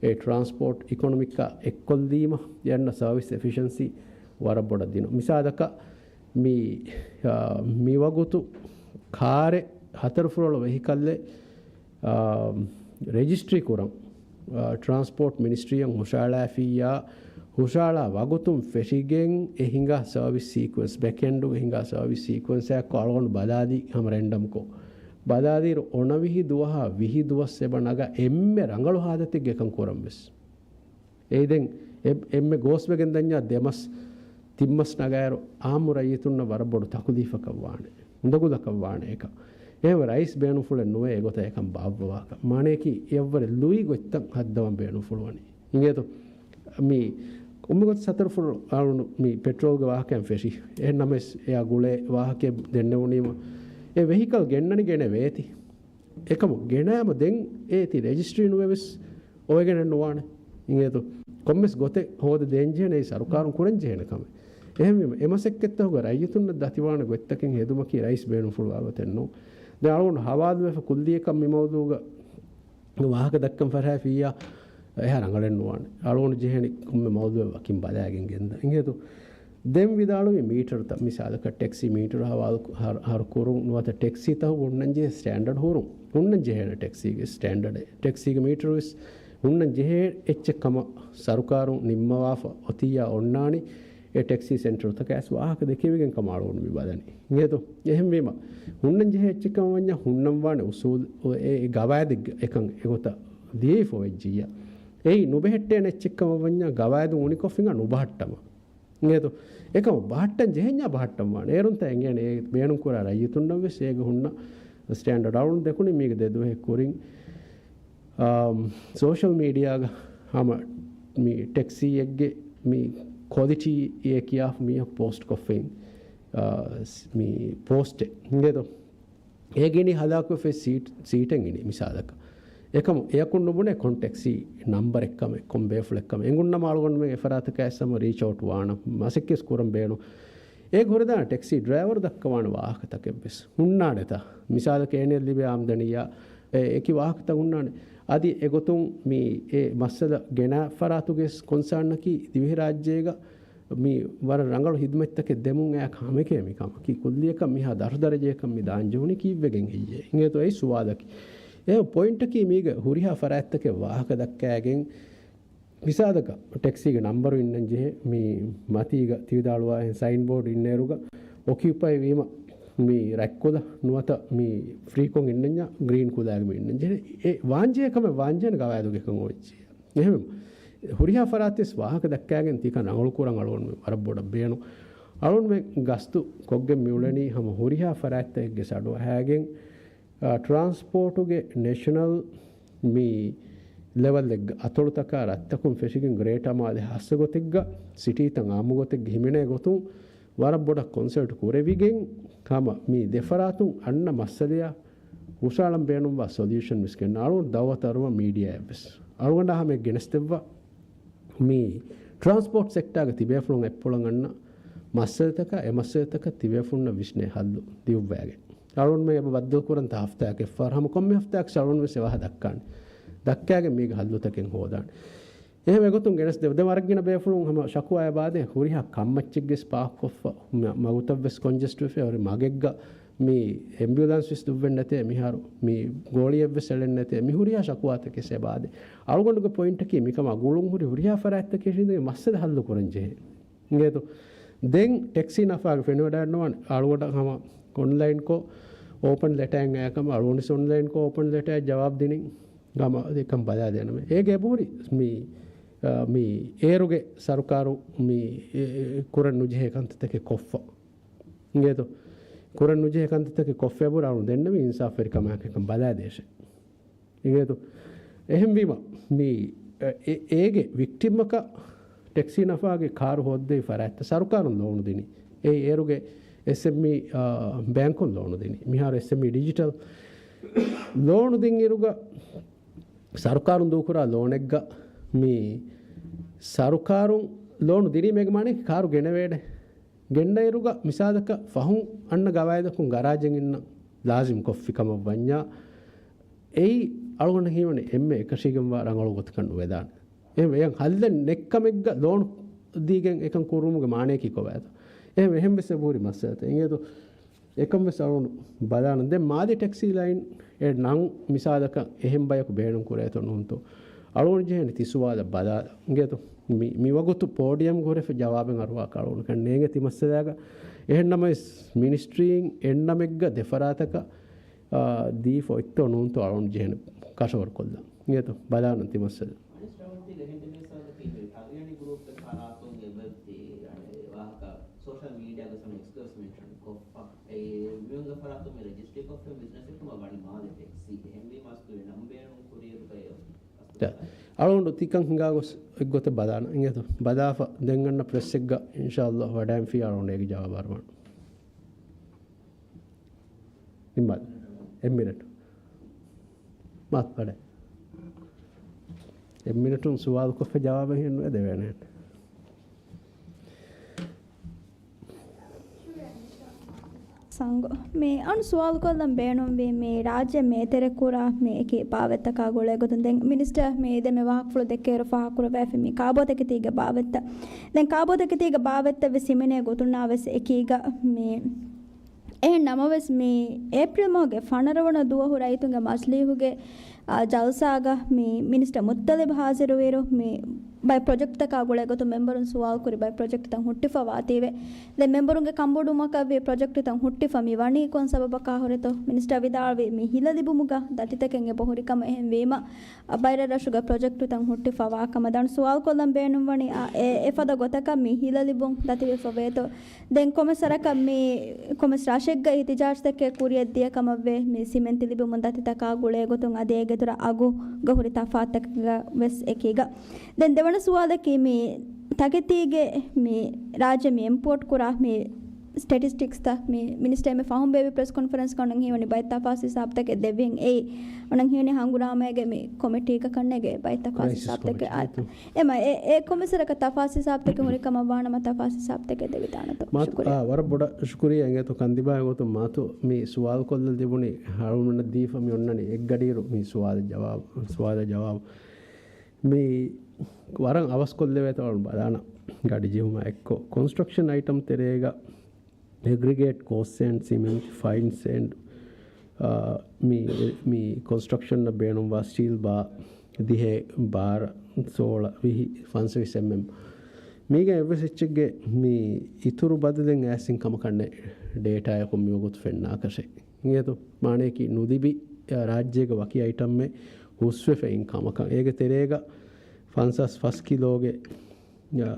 އެ ޓްރާންސްޕޯޓް އިކޮނޮމިކްއާ އެއްކޮށްލީމަ އެ އަންނަ ސާވިސް އެފިޝަންސީ ވަރަށް ބޮޑަށް ދިނުން. މިސާލަކަށް މި، އާ، މިވަގުތު ކާރެއް ހަތަރު ފުރޮޅު ވެހިކަލްއެއް، އާ، ރެޖިސްޓްރީ ކުރަން، އާ، ޓްރާންސްޕޯޓް މިނިސްޓްރީއަށް ހުށަހަޅާފިއްޔާ، ހުށަހަޅާ ވަގުތުން ފެށިގެން އެ ހިނގާ ސާވިސް ސީކުއެންސް، ބެކްއެންޑުގެ ހިނގާ ސާވިސް ސީކުއެންސްއާއެއްކޮށް އަޅުގަނޑު ބަލާލީ ހަމަ ރެންޑަމްކޮށް. ބަލާލިއިރު އޮނަވިހި ދުވަހާ ވިހި ދުވަސް އެބަ ނަގާ އެންމެ ރަނގަޅު ހާލަތެއްގަ އެކަން ކުރަން ވެސް. އެއީ ދެން އެ-، އެންމެ ގޯސްވެގެން ދަންޏާ ދެމަސް ތިންމަސް ނަގާއިރު އާއްމު ރައްޔިތުންނަށް ވަރަށް ބޮޑު ތަކުލީފަކަށް ވާނެ، އުނދަގުލަކަށް ވާނެ އެކަން. އެހެންވެ ރައީސް ބޭނުންފުޅެއް ނުވޭ އެގޮތަށް އެކަން ބާއްވަވާކަށް. މާނަޔަކީ އެއަށްވުރެ ލުއި ގޮތްތައް ހައްދަވަން ބޭނުންފުޅުވަނީ. އިނގޭތޯ؟ މި އުންމި ގޮތަށް ހަތަރު ފުރޮޅު އަޅުގަނޑު މި ޕެޓްރޯލްގެ ވާހަކައިން ފެށި. އެހެން ނަމަވެސް އެއާ ގުޅޭ ވާހަކައެއް ދެންނެވުނީމަ އެ ވެހިކަލް ގެންނަނީ ގެނެވޭތި. އެކަމު ގެނައިމަ ދެން އޭތި ރެޖިސްޓްރީ ނުވެވެސް އޮވެގެނެއް ނުވާނެ. އިނގޭތޯ؟ ކޮންމެސް ގޮތެއް ހޯދަ ދޭންޖެހޭނެ އެއީ ސަރުކާރުން ކުރަންޖެހޭނެ ކަމެއް. އެހެންވީމަ އެ މަސައްކަތްތަކުގަ ރައްޔިތުންނަށް ދަތިވާނެ ގޮތްތަކެއް ހެދުމަކީ ރައީސް ބޭނުންފުޅުވާ ގޮތެއް ނޫން. ދެން އަޅުގަނޑު ހަވާލުވެފަ ކުއްލިއަކަށް މި މައުޟޫގަ ވާހަކަ ދައްކަން ފަށާފިއްޔާ އެހާ ރަނގަޅެއް ނުވާނެ. އަޅުގަނޑު ޖެހޭނެ ކޮންމެ މައުޟޫއެއް ވަކިން ބަލާގެން ގެންދާ. އިނގޭތޯ؟ ދެން ވިދާޅުވި މީޓަރުތައް، މިސާލަކަށް ޓެކްސީ މީޓަރު ހަވާލު ހަރު، ހަރު ކުރުން ނުވަތަ ޓެކްސީ ތަކުގަ ހުންނަންޖެހޭ ސްޓޭންޑަޑް ހުރުން، ހުންނަންޖެހޭނެ ޓެކްސީގެ ސްޓޭންޑަޑެއް. ޓެކްސީގެ މީޓަރު ވެސް ހުންނަންޖެހޭ އެއްޗެއް ކަމަށް ސަރުކާރުން ނިންމަވާފަ އޮތިއްޔާ އޮންނާނީ އެ ޓެކްސީ ސެންޓަރުތަކަށް ވެސް ވާހަކަ ދެކެވިގެން ކަމަށް އަޅުގަނޑު މި ބަލަނީ. އިނގޭތޯ؟ އެހެންވީމަ ހުންނަންޖެހޭ އެއްޗެއް ކަމަށް ވަންޏާ ހުންނަންވާނެ އުސޫލު އެ، އެ ގަވާއިދެއްގަ އެކަން އެގޮތަށް ދިޔައީ ފޮވެއްޖިއްޔާ. އެއީ ނުބެހެއްޓޭނެ އެއްޗެއް ކަމަށް ވަންޏާ ގަވާއިދު އުނިކޮށްފިނގާ ނުބަހައްޓަމާ. އިނގޭތޯ؟ އެކަމަށް ބަހައްޓަން ޖެހެންޏާ ބަހައްޓަން ވާނެ. އޭރުންތަ އެނގޭނެ އެ ބޭނުންކުރާ ރައްޔިތުންނަށް ވެސް އޭގަ ހުންނަ ސްޓޭންޑަޑް. އަޅުން ދެކުނީ މީގެ ދެދުވަހެއް ކުރިން، އާ، ސޯޝަލް މީޑިއާގަ ހަމަ މި ޓެކްސީއެއްގެ މި ކޮލިޓީއޭ ކިޔާފަ މީހަކު ޕޯސްޓް ކޮށްފައި، އާ، މި ޕޯސްޓެއް. އިނގޭތޯ؟ އޭގެ އިނީ ހަލާކުވެފައި ސީޓް، ސީޓެއް އިނީ މިސާލަކަށް. އެކަމު އެޔަކުން ނުބުނޭ ކޮން ޓެކްސީ ނަމްބަރެއްކަމެއް، ކޮން ބޭފުޅެއްކަމެއް. އެނގުންނަމަ އަޅުގަނޑުމެން އެފަރާތަކަށް އައިސް ހަމަ ރީޗް އައުޓް ވާނަން، މަސައްކަތް ކުރަން ބޭނުން. އޭގެ ހުރެދާނެ ޓެކްސީ ޑްރައިވަރު ދައްކަވާނެ ވާހަކަތަކެއް ވެސް ހުންނާނެތާ. މިސާލަކަށް އޭނައަށް ލިބޭ އާމްދަނީއާ އެ، އެކި ވާހަކަތައް ހުންނާނެ. އަދި އެގޮތުން މި އެ މައްސަލަ ގެނަ ފަރާތުގެ ކޮންސާންއަކީ ދިވެހިރާއްޖޭގަ މި ވަރަށް ރަނގަޅު ހިދުމަތްތަކެއް ދެމުން އެއާ ކަމެކޭ މި ކަމަކީ. ކުއްލިއަކަށް މިހާ ދަށު ދަރަޖައަކަށް މި ދާން ޖެހުނީ ކީއްވެގެން ހެއްޔޭ؟ އިނގޭތޯ އެއީ ސުވާލަކީ. އެ ޕޮއިންޓަކީ މީގެ ހުރިހާ ފަރާތްތަކެއް ވާހަކަ ދައްކާގެން، މިސާލަކަށް ޓެކްސީގެ ނަންބަރު އިންނަން ޖެހޭ، މި މަތީގަ ތި ވިދާޅުވާހެން ސައިން ބޯޑް އިންނައިރުގަ އޮކިއުޕައި ވީމަ މި ރަތްކުލަ ނުވަތަ މި ފްރީކޮން އިންނަންޏާ ގްރީން ކުލައިގަ މި އިންނަން ޖެހޭ. އެ ވާންޖެހޭ ކަމެއް ވާންޖެހޭނެ ގަވާއިދުގަ އެކަން އޮވެއްޖެ. އެހެން ހުރިހާ ފަރާތެއް ވާހަކަ ދައްކާގެން ތިކަން ރަނގަޅު ކުރަން އަޅުގަނޑުމެން ވަރަށް ބޮޑަށް ބޭނުން. އަޅުގަނޑުމެން ގަސްތު ކޮށްގެން މިއުޅެނީ ހަމަ ހުރިހާ ފަރާތްތަކެއްގެ ސަޑު އަހާގެން، އާ، ޓްރާންސްޕޯޓުގެ ނޭޝަނަލް މި ލެވަލްއެއްގަ އަތޮޅުތަކާ ރަށްތަކުން ފެށިގެން ގްރޭޓަރ މާލެ ހާއްސަ ގޮތެއްގަ ސިޓީތައް އާއްމު ގޮތެއްގަ ހިމެނޭ ގޮތުން ވަރަށް ބޮޑަށް ކޮންސަލްޓް ކުރެވިގެން ހަމަ މި ދެފަރާތުން އަންނަ މައްސަލަޔާ ހުށައަޅަން ބޭނުންވާ ސޮލިއުޝަން ވެސް ގެންނަ އަޅުގަނޑު ދައުވަތު އަރުވަން މީޑިއާއަށްވެސް. އަޅުގަނޑާ ހަމަ ގެނެސްދެއްވާ މި ޓްރާންސްޕޯޓް ސެކްޓާގެ ތިބޭފުޅުން އެއްޕުޅަށް އަންނަ މައްސަލަތަކާ އެ މައްސަލަތަކަށް ތިބޭފުޅުންނަށް ވިސްނޭ ހައްލު ދިއުއްވާގެން. އަޅުގަނޑުމެން އެބަ ބައްދަލުކުރަން ތާ ހަފްތާއަކަށް އެއްފަހަރު ހަމަ ކޮންމެ ހަފްތާއަކަށް އަޅުގަނޑު ވެސް އެ ވާހަކަ ދައްކާނެ. ދައްކާގެން މީގެ ހައްލުތަކެއް ހޯދާނެ. އެހެން އެގޮތުން ގެނެސް ދެ-، ދެ ވަރަށް ގިނަ ބޭފުޅުން ހަމަ ޝަކުވާއާ ބާދެ ހުރިހާ ކަންމައްޗެއްގެސް ޕާކްކޮށްފަ، މަ-، މަގުތައްވެސް ކޮންޖެސްޓް ވެފަ، ހުރި މަގެއްގަ މި އެމްބިއުލާންސް ވެސް ދުއްވެން ނެތޭ، މިހާރު މި ގޯޅިއެއްވެސް އެޅެން ނެތޭ، މި ހުރިހާ ޝަކުވާތަކެއް ސެބާދެ. އަޅުގަނޑުގެ ޕޮއިންޓަކީ މިކަމާ ގުޅުން ހުރި ހުރިހާ ފަރާތްތަކެއް ހިނދުގެ މައްސަލަ ހައްލު ކުރަން ޖެހޭ. އިނގޭތޯ؟ ދެން ޓެކްސީ ނަފާގެ ފެނިވަޑައިންނަވާނެ އަޅުގަނޑަށް ހަމަ އޮންލައިންކޮށް އޯޕަން ލެޓާއެއް އައިކަމަށް އަޅުގަނޑު އޮންލައިންކޮށް އޯޕަން ލެޓާއެއް ޖަވާބު ދިނިން ހަމަ އެކަން ބަލާދޭނަމޭ. އޭގެ އެބަހުރި މި، އާ، މި އޭރުގެ ސަރުކާރު މި، އެ، އެ، ކުރަން ނުޖެހޭ ކަންތައްތަކެއް ކޮށްފަ. އިނގޭތޯ؟ ކުރަން ނުޖެހޭ ކަންތައްތަކެއް ކޮށްފައި ބުރާ އަޅުން ދެންނެވި އިންސާފްވެރިކަމާއެކަން ބަލާދޭށޭ. އިނގޭތޯ؟ އެހެންވީމަ، މި، އެ، އޭގެ ވިކްޓިމަކަށް ޓެކްސީ ނަފާގެ ކާރު ހޯއްދެވި ފަރާތްތައް ސަރުކާރުން ލޯނު ދިނީ. އެއީ އޭރުގެ އެސްއެމްއީ، އާ، ބޭންކުން ލޯނު ދިނީ. މިހާރު އެސްއެމްއީ ޑިޖިޓަލް ލޯނު ދިން އިރުގަ ސަރުކާރުން ދޫކުރާ ލޯނެއްގަ މި ސަރުކާރުން ލޯނު ދިނީމޭގެ މާނައަކީ ކާރު ގެނެވޭނެ. ގެންނައިރުގަ މިސާލަކަށް ފަހުން އަންނަ ގަވާއިދަކުން ގަރާޖެއް އިންނަން ލާޒިމް ކޮށްފި ކަމަށް ވަންޏާ، އެއީ އަޅުގަނޑަށް ހީވަނީ އެންމެ އެކަށީގެންވާ ރަނގަޅު ގޮތަކަށް ނުވެދާނެ. އެ އެއަށް ހައްލެއް ނެއްކަމެއްގަ ލޯނު ދީގެން އެކަން ކުރުމުގެ މާނައަކީ ކޮބާތޯ؟ އެހެން އެހެން ވެސް އެބަހުރި މައްސަލަތައް. އިނގޭތޯ؟ އެކަން ވެސް އަޅުގަނޑު ބަލާނަން. ދެން މާލެ ޓެކްސީ ލައިން އެ ނަން މިސާލަކަށް އެހެން ބަޔަކު ބޭނުން ކުރޭތޯ ނޫންތޯ؟ އަޅުގަނޑު ޖެހޭނެ ތި ސުވާލަށް ބަލާލަން. އިނގޭތޯ؟ މި، މިވަގުތު ޕޯޑިއަމްގަ ހުރެފަ ޖަވާބެއް އަރުވާކަށް އަޅުގަނޑަކަށް ނޭނގޭ ތި މައްސަލާގަ. އެހެން ނަމަވެސް މިނިސްޓްރީން އެންނަމެއްގަ ދެފަރާތަކަށް، އާ، ދީފަ އޮތްތޯ ނޫންތޯ އަޅުގަނޑު ޖެހޭނެ ކަށަވަރުކޮށްލަން. އިނގޭތޯ؟ ބަލާނަން ތި މައްސަލަ. މިނިސްޓަރ ވަންތީގެ ހިނދު މިސާލަކީ މި ތަޅުޔަނި ގްރޫޕްގެ ފަރާތުން އެބައޮތީ ވާހަކަ ސޯޝަލް މީޑިއާގަ ސަމް އެކްސްކިއުސް މެންޝަން ކޮށްފަ. އެ މިއުންގެ ފަރާތުން މި ރެޖިސްޓްރީ ކޮށްފަ ބިޒްނަސް އެއްކަމަށް ވަނީ މާލެ ޓެކްސީ. އެހެންވީމަ އަސްލު ނަން ބޭނުން ކުރިއިރުގައި އަޅުގަނޑު ތިކަން ހިނގާ ގޮސް އެއްގޮތަށް ބަލާނަން. އިނގޭތޯ؟ ބަލާފަ ދެން އަންނަ ޕްރެސްއެއްގަ އިންޝާﷲ ވަޑައިންފިއްޔާ އަޅުގަނޑު އޭގެ ޖަވާބު އަރުވާނަން. ނިންމާލި. އެއް މިނެޓު. މާ ބަޑެ. އެއް މިނެޓުން ސުވާލުކޮށްފަ ޖަވާބެއް ހިންނުވެ ދެވޭނެ. ސަންގޮ. މި އަން ސުވާލުކޮށްލަން ބޭނުންވީ މި ރާއްޖެ މޭތެރެކުރާ މި އެކި ބާވަތްތަކާ ގުޅޭ ގޮތުން ދެން މިނިސްޓަރ މި ދެމެ ވާހަކަފުޅު ދެއްކޭއިރު ފާހަގަކުރައްވައިފި މި ކާބޯތަކެތީގެ ބާވަތްތައް. ދެން ކާބޯތަކެތީގެ ބާވަތްތައް ވެސް ހިމެނޭ ގޮތުންނާ ވެސް އެކީގަ މި އެހެން ނަމަވެސް، މި އޭޕްރީލް މަހުގެ ފަނަރަ ވަނަ ދުވަހު ރައްޔިތުންގެ މަޖިލީހުގެ، އާ، ޖަލްސާގަ މި މިނިސްޓަރ މުއްތަލިބް ހާޒިރުވިއިރު، މި ބައެއް ޕްރޮޖެކްޓްތަކާ ގުޅޭ ގޮތުން މެމްބަރުން ސުވާލުކުރި ބައެއް ޕްރޮޖެކްޓްތައް ހުއްޓިފަ ވާތީވެ. ދެން މެމްބަރުންގެ ކަންބޮޑުވުމަކަށްވީ ޕްރޮޖެކްޓްތައް ހުއްޓިފަ މި ވަނީ ކޮން ސަބަބަކާ ހުރެތޯ؟ މިނިސްޓަރ ވިދާޅުވީ މި ހިލަ ލިބުމުގަ ދަތިތަކެއް އެބަހުރި ކަމަށް. އެހެންވީމަ، އަ، ބައިރަށް ރަށުގެ ޕްރޮޖެކްޓުތައް ހުއްޓިފަވާ ކަމަށް ދާން ސުވާލުކޮށްލަން ބޭނުންވަނީ، އަ، އެ، އެފަދަ ގޮތަކަށް މި ހިލަ ލިބުން ދަތިވެފަ ވޭތޯ؟ ދެން ކޮމެސް ސަރަކަށް މި، ކޮމެސް ރަށެއްގަ އިހްތިޖާޖްތަކެއް ކުރިއަށް ދިޔަ ކަމަށްވޭ، މި ސިމެންތި ލިބިމުން ދަތިތަކާ ގުޅޭ ގޮތުން އަދި އޭގެ ދުރަށް އަގުގަ ހުރި ތަފާތަކެއްގަ ވެސް އެކީގަ. ދެން ދެވަނަ ސުވާލަކީ މި ތަކެތީގެ މި ރާއްޖެ މި އިމްޕޯޓް ކުރާ މި ސްޓެޓިސްޓިކްސްތައް މި މިނިސްޓަރ އެންމެ ފަހުން ބޭއްވި ޕްރެސް ކޮންފަރެންސްގަ އޮންނަން ހީވަނީ ބައެއް ތަފާސް ހިސާބުތަކެއް ދެއްވިން އެއީ. އޮންނަން ހީވަނީ ހަނގުރާމައިގެ މި ކޮމިޓީގަ ކަންނޭގެ ބައެއް ތަފާސް ކްރައިސިސް ހިސާބުތަކެއް ކޮމިޓީ. އާ، އެމަ އެ، އެ ކޮމިސަރަކަށް ތަފާސް ހިސާބުތަކެއް ހުރި ކަމަށް ވާނަމަ ތަފާސް ހިސާބުތަކެއް ދެވިދާނެތޯ؟ މާތު، ޝުކުރިއްޔާ. އާ، ވަރަށް ބޮޑަށް ޝުކުރިއްޔާ އިނގޭތޯ ކަންދިމާ ގޮތުން މާތު މި ސުވާލު ކޮށްލަ ލިބުނީ އަޅުމެންނަށް ދީފަ މި އޮންނަނީ އެއްގަޑިއިރު މި ސުވާލަށް ޖަވާބު، ސުވާލަށް ޖަވާބު. މި ވަރަށް އަވަސްކޮށްލެވޭތޯ އަޅުން ބަލާނަ. ގަޑިޖެހުމާ އެއްކޮށް، ކޮންސްޓްރަކްޝަން އައިޓަމް ތެރޭގަ އެގްރިގޭޓް ކޯސްޓް އެންޑް ސިމެންޓް، ފައިން ސޭންޑް، މި، މި ކޮންސްޓްރަކްޝަންއަށް ބޭނުންވާ ސްޓީލް ބާ ދިހަ، ބާރަ، ސޯޅަ، ވިހި، ފަންސަވީސް އެމްއެމް. މީގެ އެއްވެސް އެއްޗެއްގެ މި އިތުރު ބަދަލެއް އައިސް ކަމަކަށް ނެތް، ޑޭޓާއަކުން މިވަގުތު ފެންނާކަށެއް. އިނގޭތޯ؟ މާނަޔަކީ ނުލިބި، އާ، ރާއްޖޭގަ ވަކި އައިޓަމެއް ހުސްވެފަ އިން ކަމަކަށް. އޭގެ ތެރޭގަ ފަންސާސް ފަސް ކިލޯގެ، އާ،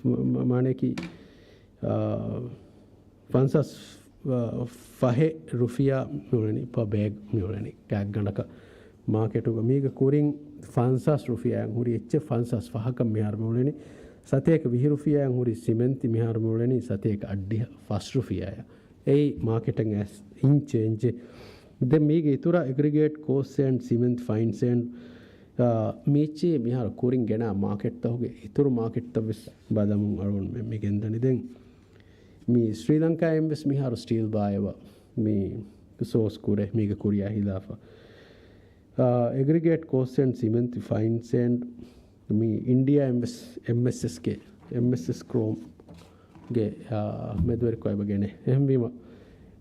މ-، މ-، މާނަޔަކީ، އާ، ފަންސާސް، އާ، ފަހެއް ރުފިޔާ މިއުޅެނީ، ޕަ ބޭގް މިއުޅެނީ ގާތްގަނޑަކަށް މާކެޓުގަ. މީގެ ކުރިން ފަންސާސް ރުފިޔާއިން ހުރި އެއްޗެއް ފަންސާސް ފަހަކަށް މިހާރު މިއުޅެނީ. ސަތޭކަ ވިހި ރުފިޔާއިން ހުރި ސިމެންތި މިހާރު މިއުޅެނީ ސަތޭކަ އަށްޑިހަ ފަސް ރުފިޔާއަށް. އެއީ މާކެޓަށް އައިސް އިން ޗޭންޖެއް. ދެން މީގެ އިތުރަށް އެގްރިގޭޓް ކޯސްޓް އެންޑް ސިމެންޓް، ފައިން ސޭންޑް، އާ، މީޗީ މިހާރު ކުރިން ގެނާ މާކެޓްތަކުގެ އިތުރު މާކެޓްތައް ވެސް ބަލަމުން އަޅުގަނޑު މި، މި ގެންދަނީ. ދެން މި ސްރީލަންކާއިން ވެސް މިހާރު ސްޓީލް ބާއެއް ވަ މި ސޯސް ކުރޭ މީގެ ކުރިޔާ ހިލާފަށް. އާ، އެގްރިގޭޓް ކޯސްޓް އެންޑް ސިމެންޓް، ފައިން ސޭންޑް، މި އިންޑިއާ އެމްއެސް، އެމްއެސްއެސްގެ، އެމްއެސްއެސް ކްރޯމްގެ، އާ، މެދުވެރިކޮށް އެބަ ގެނޭ. އެހެންވީމަ،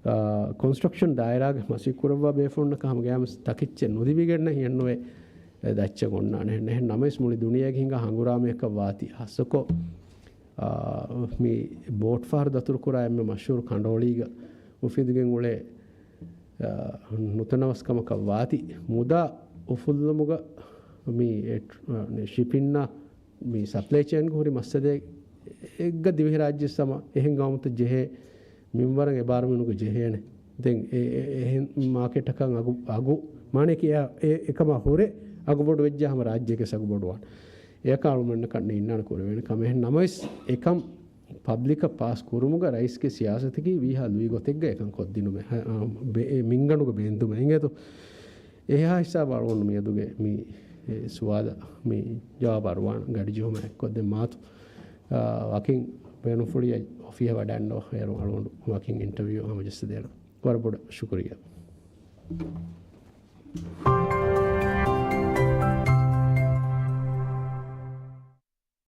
އާ، ކޮންސްޓްރަކްޝަން ދާއިރާގެ މަސައްކަތް ކުރައްވާ ބޭފުޅުންނަކަށް ހަމަ ގަޔާމުސް ތަކެއްޗެއް ނުލިބިގެންނެއް ހިޔެއްނުވޭ، އެ، ދައްޗެއް އޮންނާނެ. އެހެން ނަމަވެސް މުޅި ދުނިޔޭގެ ހިނގާ ހަނގުރާމައަކަށް ވާތީ. ހާއްސަކޮށް، އާ، މި ބޯޓް ފަހަރު ދަތުރުކުރާ އެންމެ މަޝްހޫރު ކަނޑުއޮޅީގަ އުފެދިގެން އުޅޭ، އާ، ނުތަނަވަސްކަމަކަށް ވާތީ. މުދާ އުފުއްލުމުގަ މި އެ-، އާ، ޝިޕިންއާ މި ސަޕްލައި ޗޭންގަ ހުރި މައްސަލައެއް އެއްގަ ދިވެހިރާއްޖެ ސަމަ އެހެން ގައުމުތައް ޖެހޭ މިންވަރަށް އެބާރުމިނުގަ ޖެހޭނެ. ދެން އެ-، އެ-، އެހެން މާކެޓަކަށް އަގު، އަގު މާނަޔަކީ އެ-، އެ-، އެކަމާ ހުރެ އަގު ބޮޑު ވެއްޖާ ހަމަ ރާއްޖޭގެ އަގު ބޮޑުވާނެ. އެއަކާ އަޅުމެންނަކަށް ނިންނާނެ ކުރެވޭނެ ކަމެއް. އެހެން ނަމަވެސް އެކަން ޕަބްލިކަށް ޕާސް ކުރުމުގަ ރައީސްގެ ސިޔާސަތަކީ ވީހާ ލުއި ގޮތެއްގަ އެކަން ކޮށްދިނުމެއް. އެ، މިންގަނޑުގަ ބޭންދުމެއް. އިނގޭތޯ؟ އެހާ ހިސާބަށް އަޅުގަނޑު މިއަދުގެ މި، އެ، ސުވާލަށް މި ޖަވާބު އަރުވާނަން. ގަޑިޖެހުމާ އެއްކޮށްދެން މާތު، އާ، ވަކިން ބޭނުންފުޅިއަށް އޮފީހަށް ވަޑައިގަންނަވާ. އޭރު އަޅުގަނޑު ވަކިން އިންޓަވިއު ހަމަޖައްސަދޭނަން. ވަރަށް ބޮޑަށް ޝުކުރިއްޔާ.